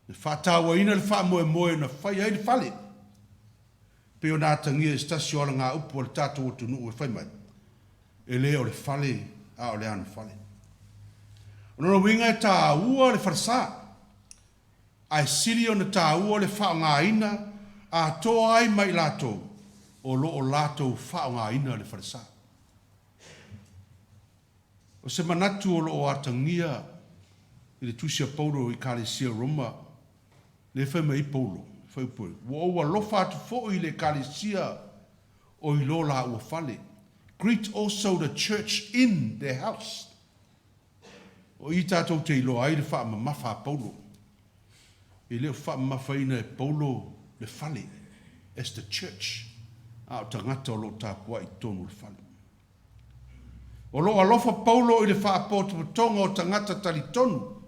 Na faatauaina le faamoemoe na faia ai le fale. E pei ona atagia i se tasi o alagaupu a le tatou atunuu e fai mai, E le o le fale a o le anofale. O lona uiga e taua le falesa, ae sili ona taua le faaaogaina atoa ai ma i latou o lo o latou faaaogaina le falesa. O se manatu o lo o atagia i le tusi a Paulo i Ekalesia o Roma, lea e fai mai ai Paulo, fuaiupu e, Ua ou alofa atu foi i le Ekalesia o i lo laua fale. Greet also the church in their house. O i tatou te iloa ai le faamamafa a Paulo. E le o faamamafaina e Paulo le fale, as the church, a o tagata o lo o tapuai i totonu o le fale. O lo o alofa Paulo i le faapotopotoga o tagata talitonu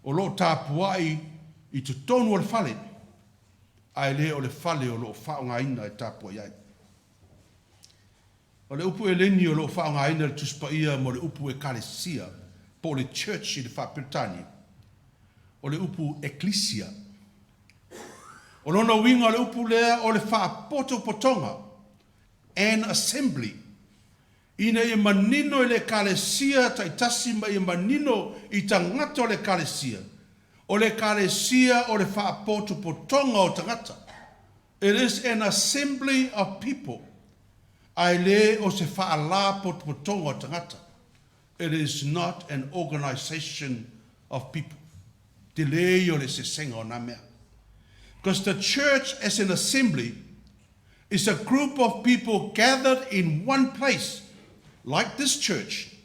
o lo o tapuai i totonu o le fale, ae le o le fale o lo o faaaogaina e tapuai ai. O le upu Eleni o lo o faaaogaina e le Tusi Paia mo le upu Ekalesia po o le church i le Faa-Peretania, o le upu ekklesia. O lona uiga o le upu lea o le faapotopotoga, an assembly, ina ia manino i le Ekalesia taitasi ma ia manino i tagata o le Ekalesia, o le Ekalesia o le faapotopotoga o tagata, it is an assembly of people, ae le o se faalapotopotoga o tagata, it is not an organisation of people. Tele ia o le eseesega o na mea. Because the church as an assembly is a group of people gathered in one place, like this church,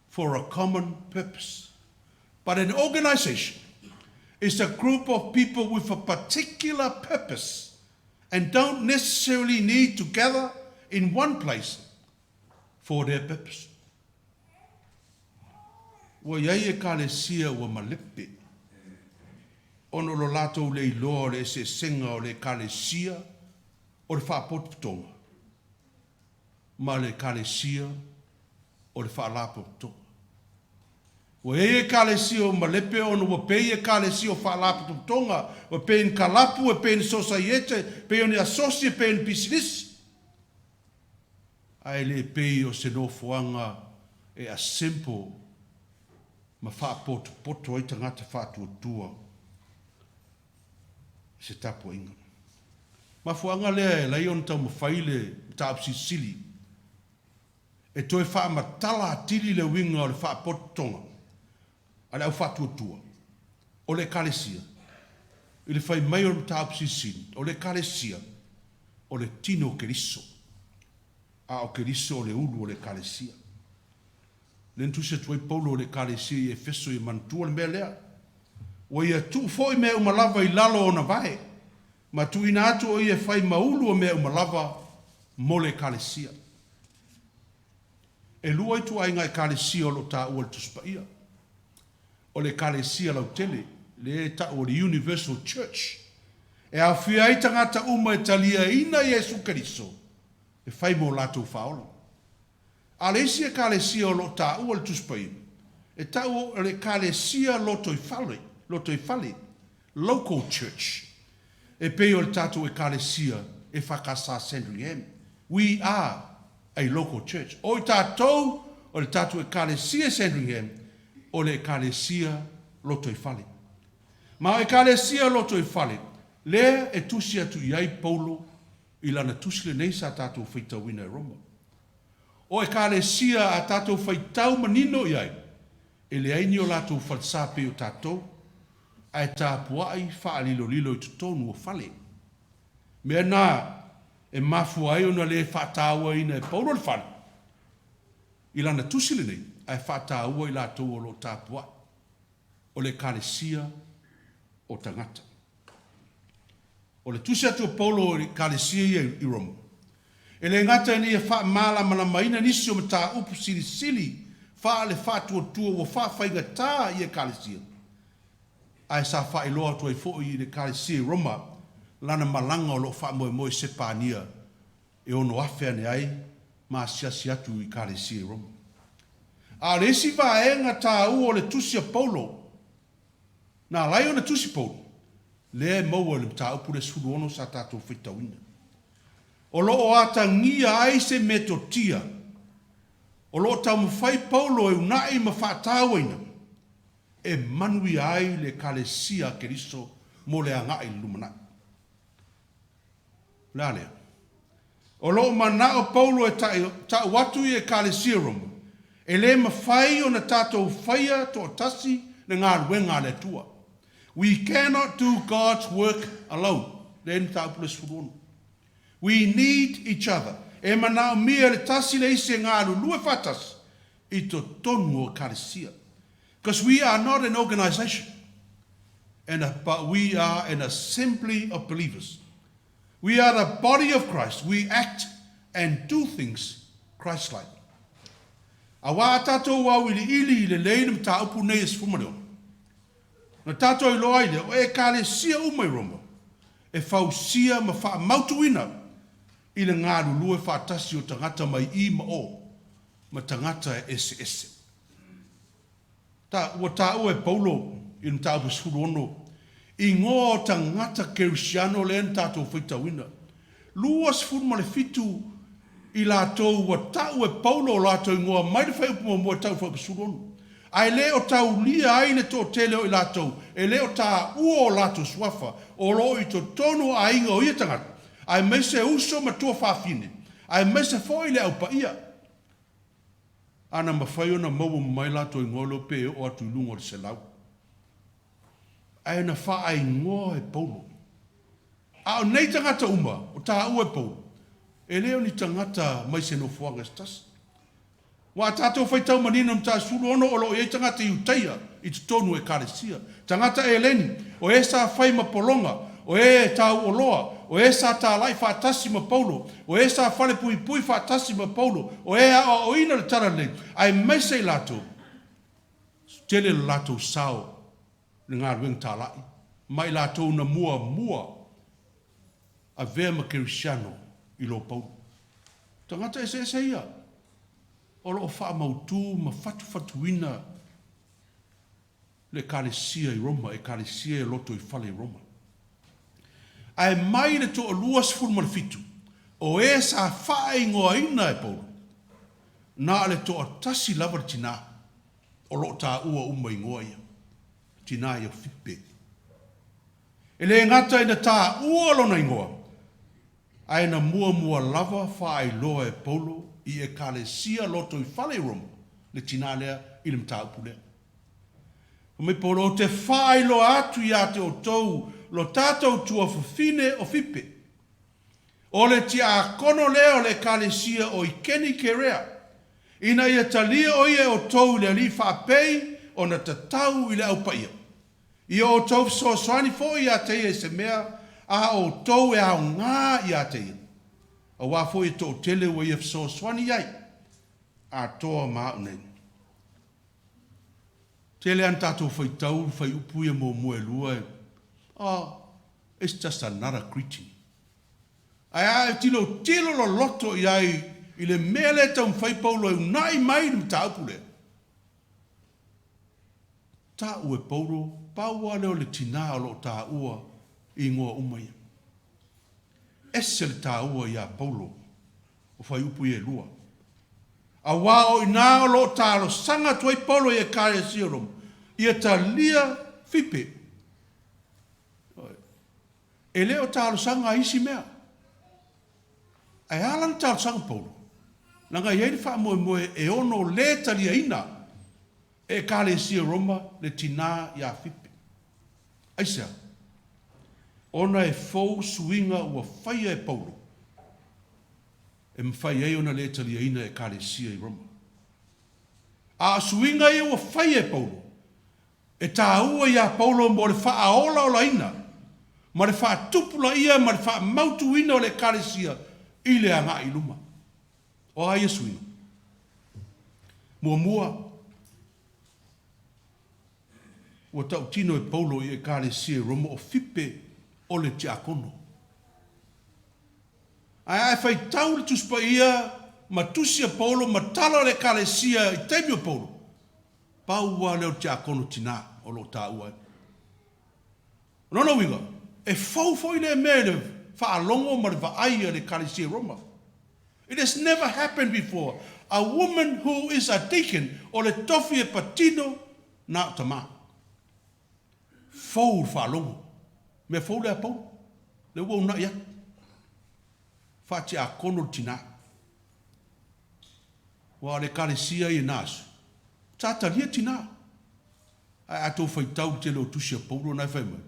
for a common purpose. But an organization is a group of people with a particular purpose and don't necessarily need to gather in one place for their purpose. Ua i ai Ekalesia ua malepe, ona o lo latou le iloa o le eseesega o le Ekalesia o le Faapotopotoga ma le Ekalesia o le Faalapotopotoga. Ua i ai Ekalesia ua malepe ona ua pei Ekalesia o Faalapotopotoga, ua pei ni kalapu, ua pei ni sosaiete, pei o ni asosi, pei o ni pisinisi. Ae le pei o se nofoaga e assemble ma faapotopoto ai tagata faatuatua i se tapuaiga. Mafuaaga lea e ala ai ona taumafai le mataupu silisili e toe faamatala atili le uiga o le faapotopotoga a le au faatuatua o le Ekalesia i le fai mai o le mataupu silisili o le Ekalesia o le tino o Keriso. A o Keriso o le ulu o le Ekalesia. Lea na tusi atu ai Paulo i le Ekalesia i Efeso ia manatua le mea lea. Ua ia tuu foi mea uma lava i lalo o ona vae, ma tuuina atu o ia e fai ma ulu o mea uma lava mo le Ekalesia. E lua ituaiga Ekalesia o lo o taua i le Tusi Paia. O le Ekalesia lautele, lea e tau o le Universal Church, e aofia ai tagata uma e taliaina Iesu Keriso e fai mo latou faaola. A o le isi Ekalesia o lo o taua i le Tusi Paia, e tau o le Ekalesia lotoifale, lotoifale, local church, e pei o le tatou Ekalesia EFKS Sandringham. We are a local church. O i tatou o le tatou Ekalesia i Sandringham, o le Ekalesia lotoifale. Ma o Ekalesia lotoifale, lea e tusi atu i ai Paulo i lana tusi lenei sa tatou faitauina i Roma. O Ekalesia a tatou faitau manino i ai, e leai ni o latou falesa pei o tatou, ae tapuai faalilolilo i totonu o fale. Mea na e mafua ai ona le faatauaina e Paulo le fale i lana tusi lenei, ae faataua i latou o lo o tapuai, o le Ekalesia o tagata. O le tusi atu o Paulo i Ekalesia ia i Roma, e le gata ina ia faamalamalamaina nisi o mataupu silisili faale-faatuatua ua faafaigatā i Ekalesia, ae sa faailoa atu ai foi i le Ekalesia i Roma lana malaga o lo o faamoemoe i Sepania e ono afe ane ai ma asiasi atu i Ekalesia i Roma. A o le isi vaega taua o le tusi a Paulo, Na ala ai ona tusi Paulo, lea e maua i le mataupu lea 16 sa tatou faitauina. O lo o atagia ai se metotia o lo o taumafai Paulo e uunai ma faatauaina e manuia ai le Ekalesia a Keriso mo le agai i le lumanai. O le a lea? O lo o manao Paulo e ta'u atu i Ekalesia Roma, e le mafai ona tatou faia toatasi le galuega a le Atua. We cannot do God's work alone. Lea e i le mataupu lea 16. We need each other. E manaomia e le tasi le isi e galulue faatasi i totonu o Ekalesia. Because we are not an organization, and a, but we are an assembly of believers. We are the body of Christ. We act and do things Christ-like. Aua a tatou auiliili i lelei le mataupu nei e 16. Na tatou iloa ai lea, o Ekalesia uma i Roma, e fausia ma faamautuina i le galulue faatasi o tagata mai i ma o, ma tagata e eseese. Ta, ua taua e Paulo i le mataupu 16, igoa o tagata Kerisiano lea na tatou faitauina. 27 i latou ua tau e Paulo o latou igoa mai le fuaiupu muamua e tau i le fuaiupu 16. Ae le o taulia ai le toatele o i latou e le o taua o latou suafa o lo o i totonu o aiga o ia tagata, aemaise uso ma tuafafine, aemaise foi le Au Paia. A na mafai ona maua mai latou igoa leo pe oo atu i luga o le 100. Ae na faaigoa e Paulo. A o nei tagata uma o taua e Paulo, e le o ni tagata mai se nofoaga se tasi. Ua a tatou faitau manino i Mataupu 16 o lo o i ai tagata Iutaia i totonu o Ekalesia, tagata Eleni, o e sa fai ma pologa, o e tauoloa, o e sa talai faatasi ma Paulo, o e sa falepuipui faatasi ma Paulo, o e aoaoina le Talalelei, aemaise i latou, tele lo latou sao i le galuega talai, ma i latou na muamua avea ma Kerisiano i lo Paulo. Tagata eseese ia o lo o faamautu ma fatufatuina le Ekalesia i Roma, Ekalesia e lotoifale i Roma. Ae mai le toalua 17 o e sa faaigoaina e Paulo, na o le toatasi lava le tinā o lo o taua uma igoa ia, tinā ia o Fipe. E le gata ina taua lona igoa, ae na muamua lava faailoa e Paulo i Ekalesia lotoifale i Roma le tinā lea i le mataupu lea. Fai mai Paulo, Ou te faailoa atu iā te outou lo tatou tuafafine o Fipe. O le tiakono lea o le Ekalesia o i Kenikerea, ina ia talia o ia e outou i le Alii faapei ona tatau i le Au Paia. Ia outou fesoasoani foi ia te ia i se mea a outou e aoga ia te ia, aua foi e toatele ua ia fesoasoani i ai, atoa ma au nei. Tele lava ina tatou faitau i fuaiupu ia muamua e lua e, oh, it's just another greeting. Ae a e tilotilo loloto i ai i le mea lea e taumafai Paulo e uunai mai i le mataupu lea, Ta'u e Paulo, pau lava lea o le tinā o lo o tāua i ingoa uma ia. Ese le tāua iā Paulo o fuaiupu ia e lua. Auā o inā o lo o talosaga atu ai Paulo i Ekalesia o Roma, ia talia Fipe. E le o talosaga a isi mea. Ae a la le talosaga Paulo? Leaga e i ai le faamoemoe e ono le taliaina e Ekalesia Roma le tinā iā Fipe. Aisea? Ona e fou suiga ua faia e Paulo e mafai ai ona le taliaina e Ekalesia i Roma. A o suiga ia ua faia e Paulo, e tāua iā Paulo mo le faaolaolaina ma le faatupulaia ma le faamautuina o le Ekalesia i le agai i luma. O a ia suiga? Muamua, ua tautino e Paulo i Ekalesia i Roma o Fipe o le tiakono. Ae a e faitau le Tusi Paia ma tusi a Paulo ma tala o le Ekalesia i taimi o Paulo, pau lava lea o le tiakono tinā o lo o taua ai. O lona uiga, e fou foi lea mea i le faalogo ma le vaai a le Ekalesia i Roma. It has never happened before, a woman who is a deacon, o le tofi e patino na o tama. Fou le faalogo. Mea fou lea a Paulo. Lea ua uunai atu. Faatiakono le tina. Aua o le Ekalesia ia i na aso, sa talia tina. Ae a tou faitau i le tele o tusi a Paulo na e fai mai,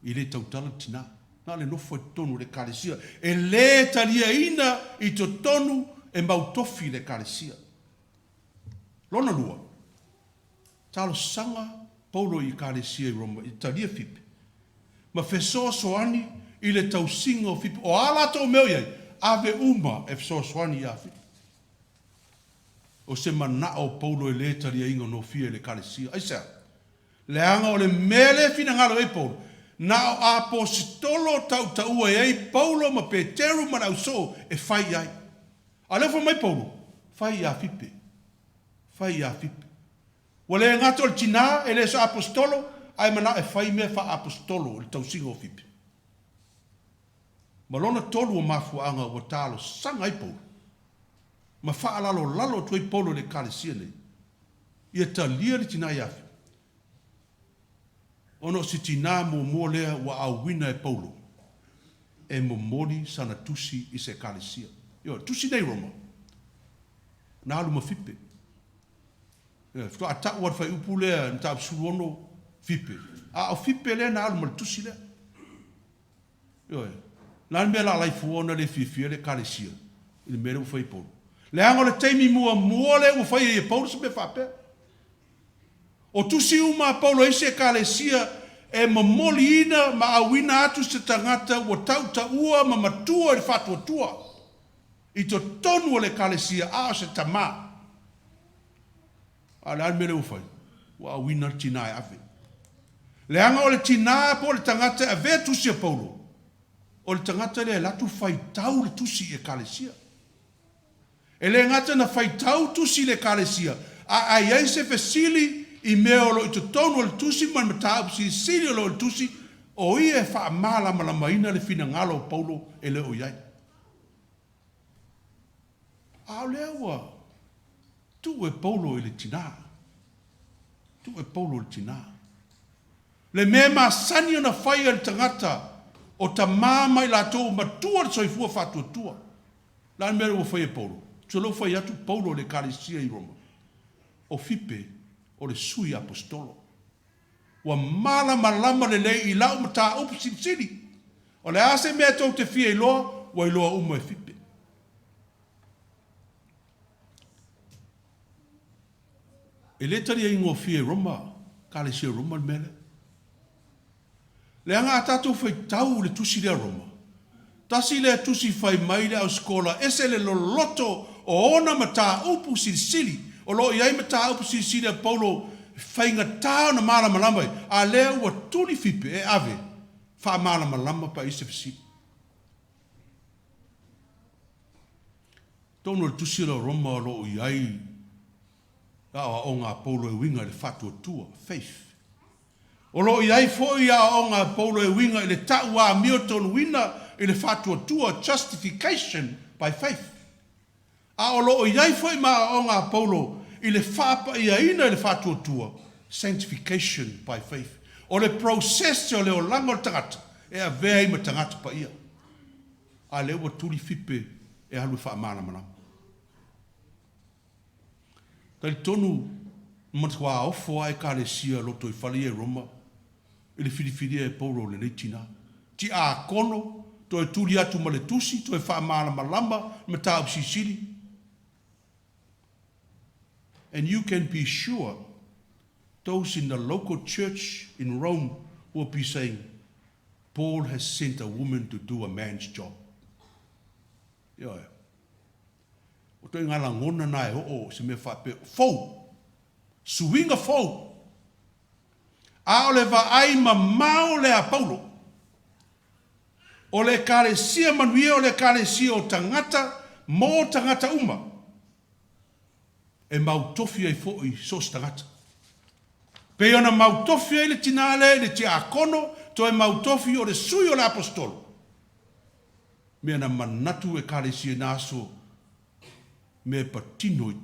e le tautala le tina, na o le nofo ai totonu o le Ekalesia. E le taliaina i totonu e mau tofi le Ekalesia. Lona lua, talosaga Paulo i Ekalesia i Roma i talia Fipe, ma fesoasoani i le tausiga o Fipe. O a latou mea o i ai, ave uma e fesoasoani ia Fipe. O se manao o Paulo e le taliaina nofia i le Ekalesia. Aisea? Leaga o le mea lea e finagalo i ai Paulo, na o Apositolo tautaua i ai Paulo ma Peteru ma le ausoo e fai i ai. A o lea ua fai mai Paulo, Fai ia Fipe. Fai ia Fipe. Ua le gata o le tinā, e le o se Apositolo, ae manao e fai mea faa-Apositolo i le tausiga o Fipe. Ma lona tolu o mafuaaga ua talosaga ai Paulo, ma faalalolalo atu ai Paulo i le Ekalesia nei, ia talia le tinā ia Fipe, ona o se tinā muamua lea ua auina e Paulo e momoli sana tusi i se Ekalesia. Ioe, tusi nei Roma, na alu ma Fipe. Ioe, faatoa tau lava le fuaiupu lea i le mataupu 16, Fipe. A o Fipe lea na alu ma le tusi lea. Ioe. O le a le mea la laifua ona le fiafia le Ekalesia i le mea lea ua fai e Paulo? Leaga o le taimi muamua lea ua fai ai e Paulo se mea faapea. O tusi uma a Paulo e isi Ekalesia e momoliina ma auina atu se tagata ua tautaua ma matua i le faatuatua i totonu o le Ekalesia a o se tama. A o le a le mea lea ua fai? Ua auina le tinā e ave. Leaga o le tinā po o le tagata e avea tusi a Paulo, o le tagata lea e alu atu faitau le tusi i Ekalesia. E le gata na faitau tusi i le Ekalesia, a a i ai se fesili i mea o lo o i totonu o le tusi ma le mataupu silisili o lo o i le tusi, o ia e faamalamalamaina le finagalo o Paulo e le o i ai. A o lea ua tuu e Paulo i le tinā. Tuu e Paulo i le tinā. Le mea e masani ona fai e le tagata o tamā ma i latou ua matua le soifua faatuatua. O le a le mea lea ua fai e Paulo? Tusa lea ua fai atu Paulo i le Ekalesia i Roma, o Fipe o le sui aposetolo. Ua malamalama lelei i lau mataupu silisili. O le a se mea tou te fia iloa? ua iloa uma e Fipe. E le taliaigofie e Roma, Ekalesia o Roma le mea lea. Leaga a tatou faitau i le tusi lea Roma, tasi lea tusi fai mai le ausikola ese le loloto o ona mataupu silisili, o lo o i ai mataupu silisili a Paulo e faigata ona malamalama ai, a lea ua tuli Fipe e ave faamalamalama pe a i ai se fesili. Totonu o le tusi lea o Roma o lo o i ai aoaoga a Paulo e uiga i le faatuatua, faith. O lo o i ai foi aoaoga a Paulo e uiga i le ta'u amiotonuina i le faatuatua, justification by faith. A o lo o i ai foi ma aoaoga a Paulo i le faapaiaina i le faatuatua, sanctification by faith. O le process o le olaga o le tagata e avea ai ma tagata paia. A lea ua tuli Fipe e alu e faamalamalama. Talitonu matuā ofo lava Ekalesia lotoifale ia i Roma i le filifilia e Paulo o lenei tinā. Tiakono, toe tuli atu ma le tusi, toe faamalamalama le mataupu silisili. And you can be sure those in the local church in Rome will be saying, Paul has sent a woman to do a man's job. Ioe. O ituaiga lagona na e oo i se mea faapea, fou, suiga fou. A o le vaai mamao lea a Paulo, o le Ekalesia manuia o le Ekalesia o tagata mo tagata uma, e mau tofi ai foi so o se tagata. Pei ona mau tofi ai le tinā lea i le tiakono, toe mau tofi o le sui o le aposetolo. Mea na manatu Ekalesia i na aso, mea e patino i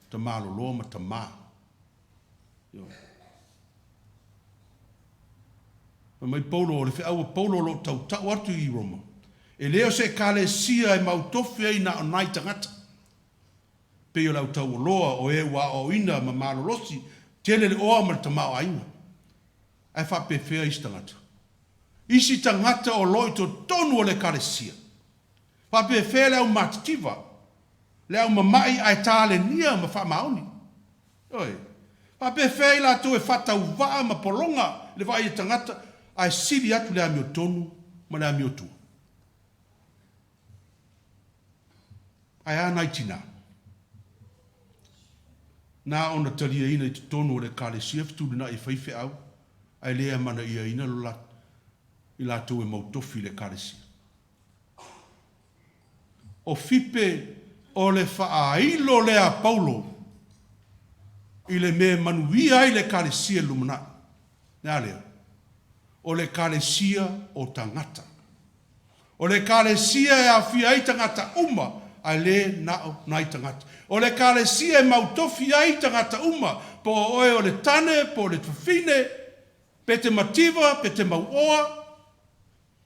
tamaloloa ma tamā. Ioe. Fai mai Paulo, o le feau a Paulo o lo o tautau atu i Roma, e le o se Ekalesia e mau tofi ai na o nai tagata. Pei o le au taualoa, o e ua aoaoina ma malolosi, tele le oa ma le tamaoaiga. Ae faapefea isi tagata? Isi tagata o lo o i totonu o le Ekalesia. Faapefea le au matitiva, le au mama'i ae talenia ma faamaoni? Ioe. Faapefea i latou e faatauvaa ma pologa i le vaai a tagata ae sili atu le amiotonu ma le amiotua? Ae a nai tinā? Na ona taliaina i totonu o le Ekalesia fetulinai e faifeau ae le amanaiaina lo i latou e mau tofi i le Ekalesia. O Fipe o le faailo lea a Paulo i le mea e manuia ai le Ekalesia i le lumanai. Le a lea? O le Ekalesia o tagata. O le Ekalesia e aofia ai tagata uma, ae le na o nai tagata. O le Ekalesia e mautofi ai tagata uma, po o oe o le tane, po o le fafine, pe te mativa, pe te mauoa,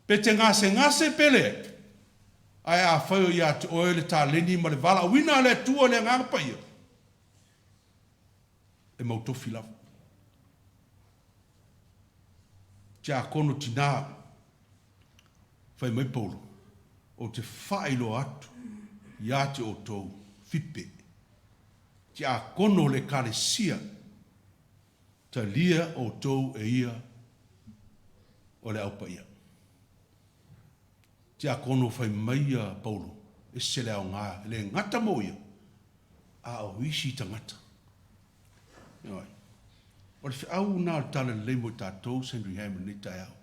pe te gasegase, pe leai. Ae afai o ia te oe le taleni ma le valaauina a le Atua i le Agaga Paia, e mautofi lava. Tiakono tinā. Fai mai Paulo, Ou te faailoa atu iā te outou Fipe, tiakono o le Ekalesia, talia outou e ia o le Au Paia. Tiakono fai mai ia Paulo, ese le aoga, e le gata mo ia, a o isi tagata. Ioe. O le feau na o le Tala Lelei mo i tatou, Sandringham, i lenei taeao.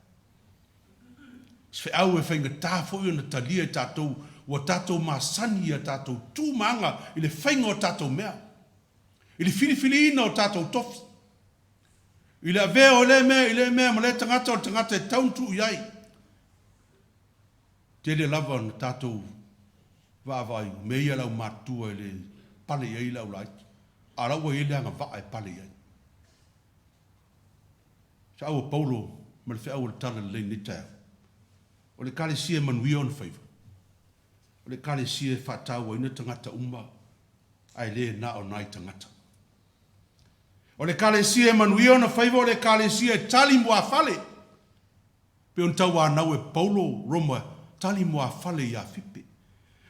Se feau e faigata foi ona talia e tatou ua tatou masani i a tatou tu ma aga i le faiga o tatou mea, i le filifiliina o tatou tofi, i le avea o lea mea i lea mea ma lea tagata o le tagata e tatau ona tuu i ai. Tele lava na tatou vaavaai, o mea ia a le aumatutua e le pale i ai le aulaiti, a o la ua i ai le agavaa e pale i ai. Feau a Paulo ma le feau o le Tala Lelei i lenei taeao. O le Ekalesia e manuia ona faiva. O le Ekalesia e faatauaina tagata uma ae le na o nai tagata. O le Ekalesia e manuia ona faiva o le Ekalesia e tali muafale. Pei ona tauanau e Paulo Roma tali muafale iā Fipe.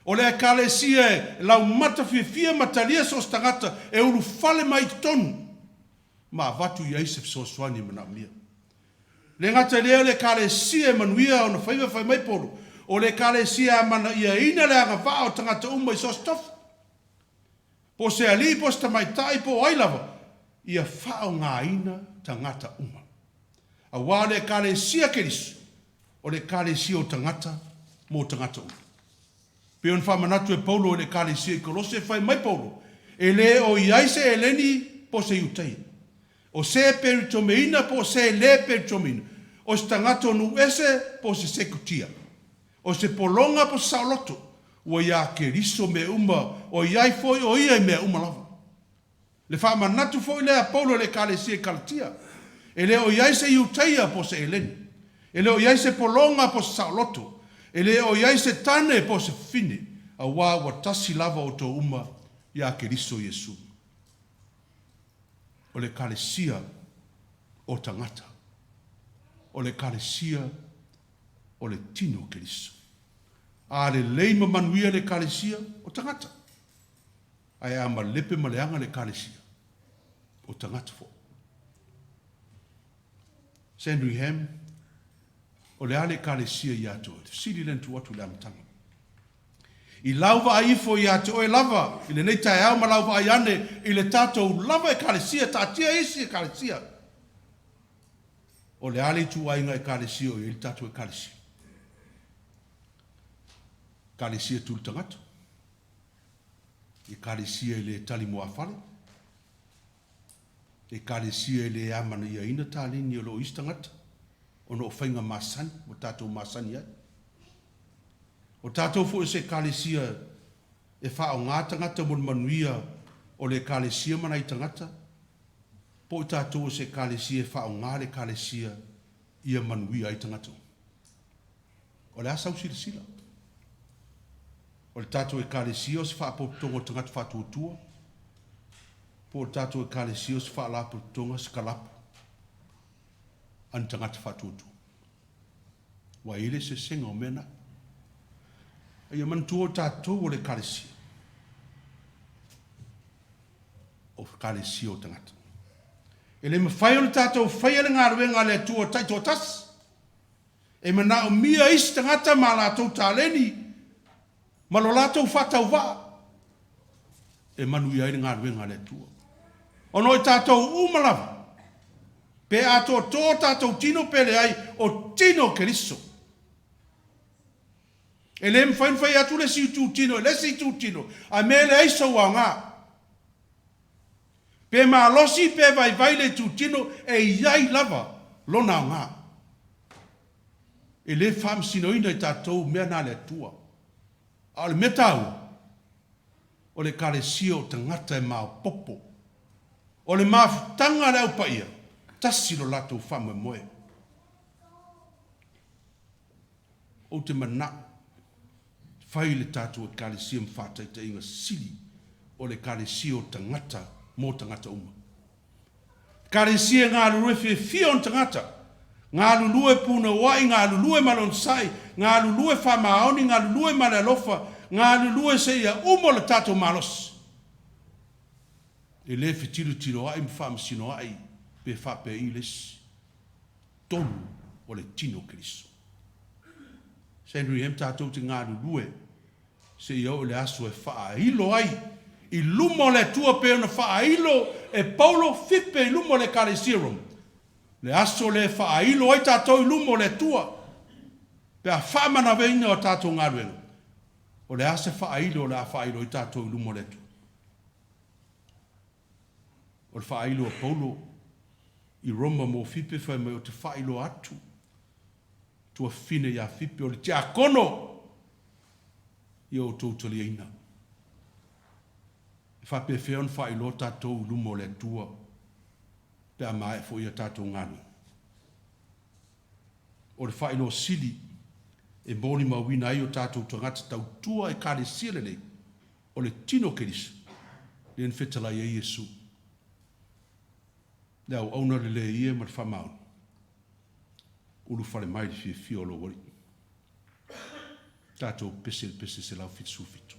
O le Ekalesia e laumata fiafia ma talia so o se tagata e ulufale mai i totonu ma avatu i ai se fesoasoani e manaomia. Le gata i lea o le Ekalesia e manuia ona faiva fai mai Polo, o le Ekalesia e amanaiaina le agavaa o tagata uma i so o se tofi, po o se alii po o se tamaitai po o ai lava, ia faaaogaina tagata uma. Aua o le Ekalesia Keriso, o le Ekalesia o tagata mo tagata uma. Pei ona faamanatu e Paulo i le Ekalesia i Kolose, fai mai Paulo, E le o i ai se Eleni po o se Iutaia, o se Peritomeina po o se le Peritomeina, o se tagata o nuu ese po o se Sekutia, o se pologa po o se saoloto, ua iā Keriso mea uma, o i ai foi o ia i mea uma lava. Le faamanatu foi lea a Paulo i le Ekalesia i Kalatia, e le o i ai se Iutaia po o se Eleni, e le o i ai se pologa po o se saoloto, e le o i ai se tane po o se fafine, auā ua tasi lava outou uma iā Keriso Iesu. O le Ekalesia o tagata. O le Ekalesia o le tino o Keriso. A lelei ma manuia le Ekalesia o tagata. Ae a malepe ma leaga le Ekalesia, o tagata foi. Sandringham, o le a le Ekalesia ia te oe? Le fesili lea na tuu atu i le amataga. I lau vaai ifo ia te oe lava i lenei taeao ma lau vaai ane i le tatou lava Ekalesia, taatia isi Ekalesia, o le a le ituaiga Ekalesia o i ai le tatou Ekalesia? Ekalesia tuli tagata? Ekalesia e le tali muafale? Ekalesia e le amanaiaina taleni o lo o isi tagata ona o faiga masani ua tatou masani ai? O tatou foi o se Ekalesia e faaaoga tagata mo le manuia o le Ekalesia ma nai tagata, po o tatou o se Ekalesia e faaaoga le Ekalesia ia manuia ai tagata uma? O le a sau silasila? O le tatou Ekalesia o se faapotopotoga o tagata faatuatua, po o le tatou Ekalesia o se faalapotopotoga, se kalapu a ni tagata faatuatua? Ua i ai le eseesega o mea na. A ia manatua o tatou o le Ekalesia, o Ekalesia o tagata. E le mafai ona tatou faia le galuega a le Atua taitoatasi. E manaomia isi tagata ma a latou taleni ma lo latou faatauvaa e manuia ai le galuega a le Atua. Ona o i tatou uma lava, pe atoatoa o tatou tino pe leai, o tino o Keriso. E le mafai ona fai atu le isi itutino i le isi itutino, a mea e leai sou aoga. Pe malosi pe vaivai le itutino, e i ai lava lona aoga. E le faamasinoina i tatou mea na a le Atua. A o le mea taua, o le Ekalesia o tagata e maopoopo. O le mafutaga a le Au Paia, tasi lo latou faamoemoe. Ou te manao, fai le tatou Ekalesia ma faataitaiga sili o le Ekalesia o tagata mo tagata uma. Ekalesia e galulue fiafia ona tagata, galulue punouai, galulue ma le onosai, galulue faamaoni, galulue ma le alofa, galulue seia uma o le tatou malosi. E le fetilotiloai ma faamasinoai pe faapei le isi tonu o le tino o Keriso. Sandringham tatou te galulue seia oo i le aso e faailo ai i luma o le Atua pei ona faailo e Paulo Fipe i luma o le Ekalesia Roma, le aso lea e faailo ai tatou i luma o le Atua pe a faamanaveina o tatou galuega. O le a se faailo o le a faailo ai tatou i luma o le Atua? O le faailo a Paulo i Roma mo Fipe fai mai ou te faailoa atu tuafafine ia Fipe o le tiakono ia outou taliaina. E faapefea ona faailoa tatou i luma o le Atua pe a maea foi a tatou galuega? O le faailoa sili e molimauina ai o tatou tagata tautua Ekalesia lelei, o le tino o Keriso, lea na fetalai ai Iesu, le auauna lelei ia ma le faamaoni. Ulufale mai i le fiafia o lou Alii. Tatou pese i le pese 177.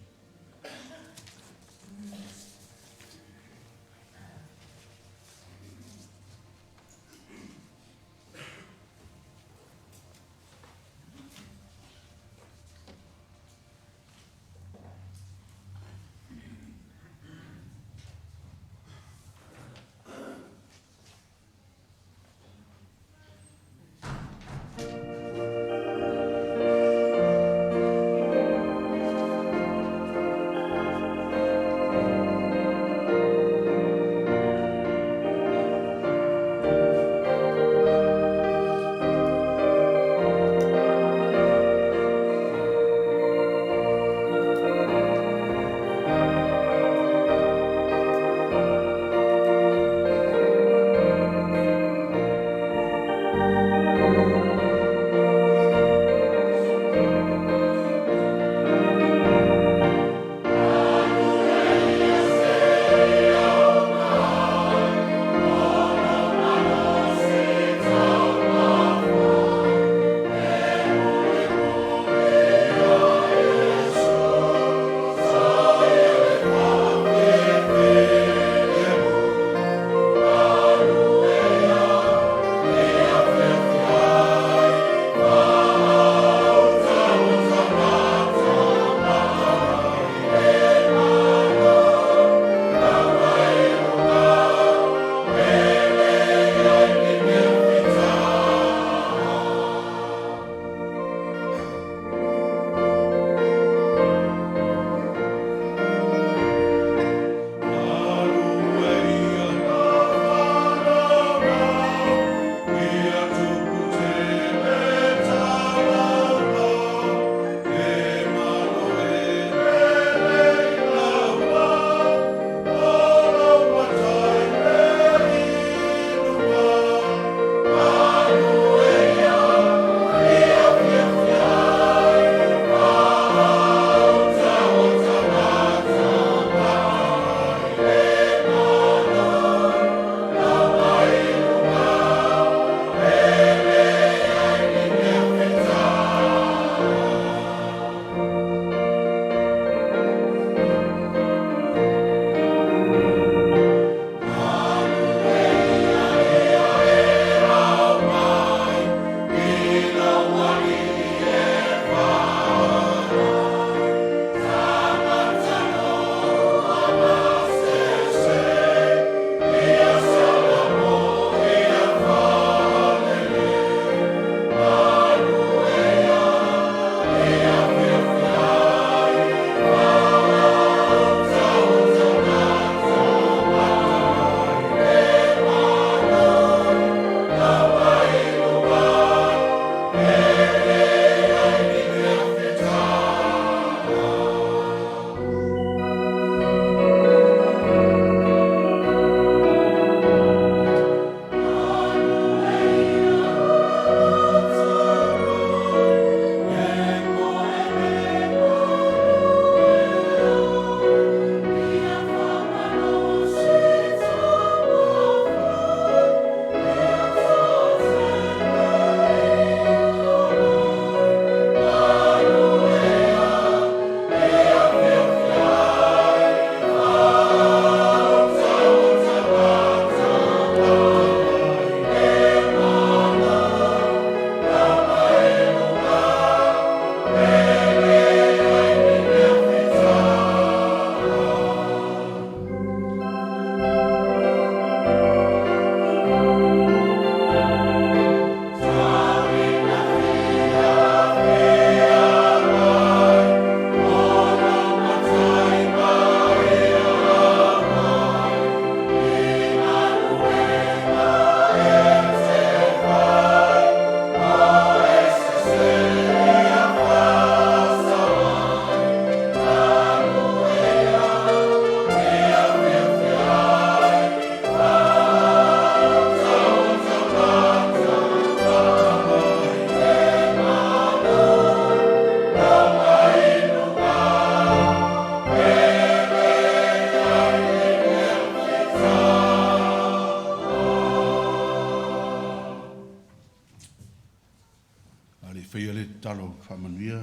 A le i faia lea tatalo faamanuia,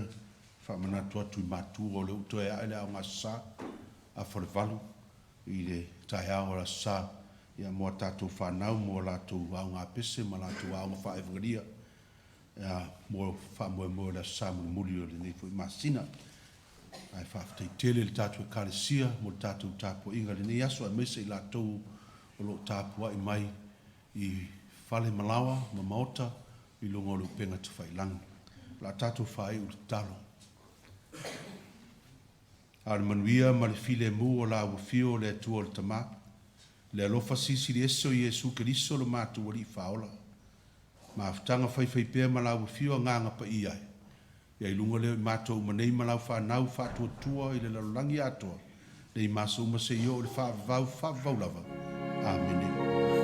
Faamanatu atu i matua o lea ua toe a'e le Aoga Aso Sa, afa o le 8 i le taeao o le Aso Sa, ia mo a tatou fanau mo a latou aoga pese ma latou aoga faa-Evegelia, ia, mo faamoemoe o le Aso Sa mulimuli o lenei foi masina. Ae faafetai tele i le tatou Ekalesia mo le tatou tapuaiga i lenei aso, aemaise i latou o lo o tapuai mai i fale ma laoa ma maota i luga o le upega tafailagi. O le a tatou faaiu i le tatalo. A o le manuia ma le filemu o la ua afio o le Atua o le Tama, le alofa silisili ese o Iesu Keriso lo matou Alii Faaola, mafutaga faifaipea ma lau Afio Agaga Paia e, ia i luga lea o i matou uma nei ma lau fanau faatuatua i le lalolagi atoa, nei ma aso uma seia oo i le faavavau, faavavau lava. Amene.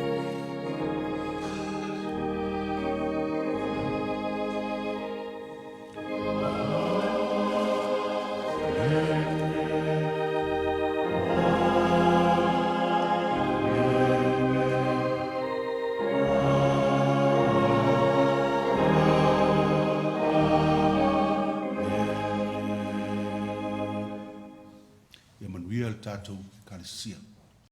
Ia manuia le tatou Ekalesia.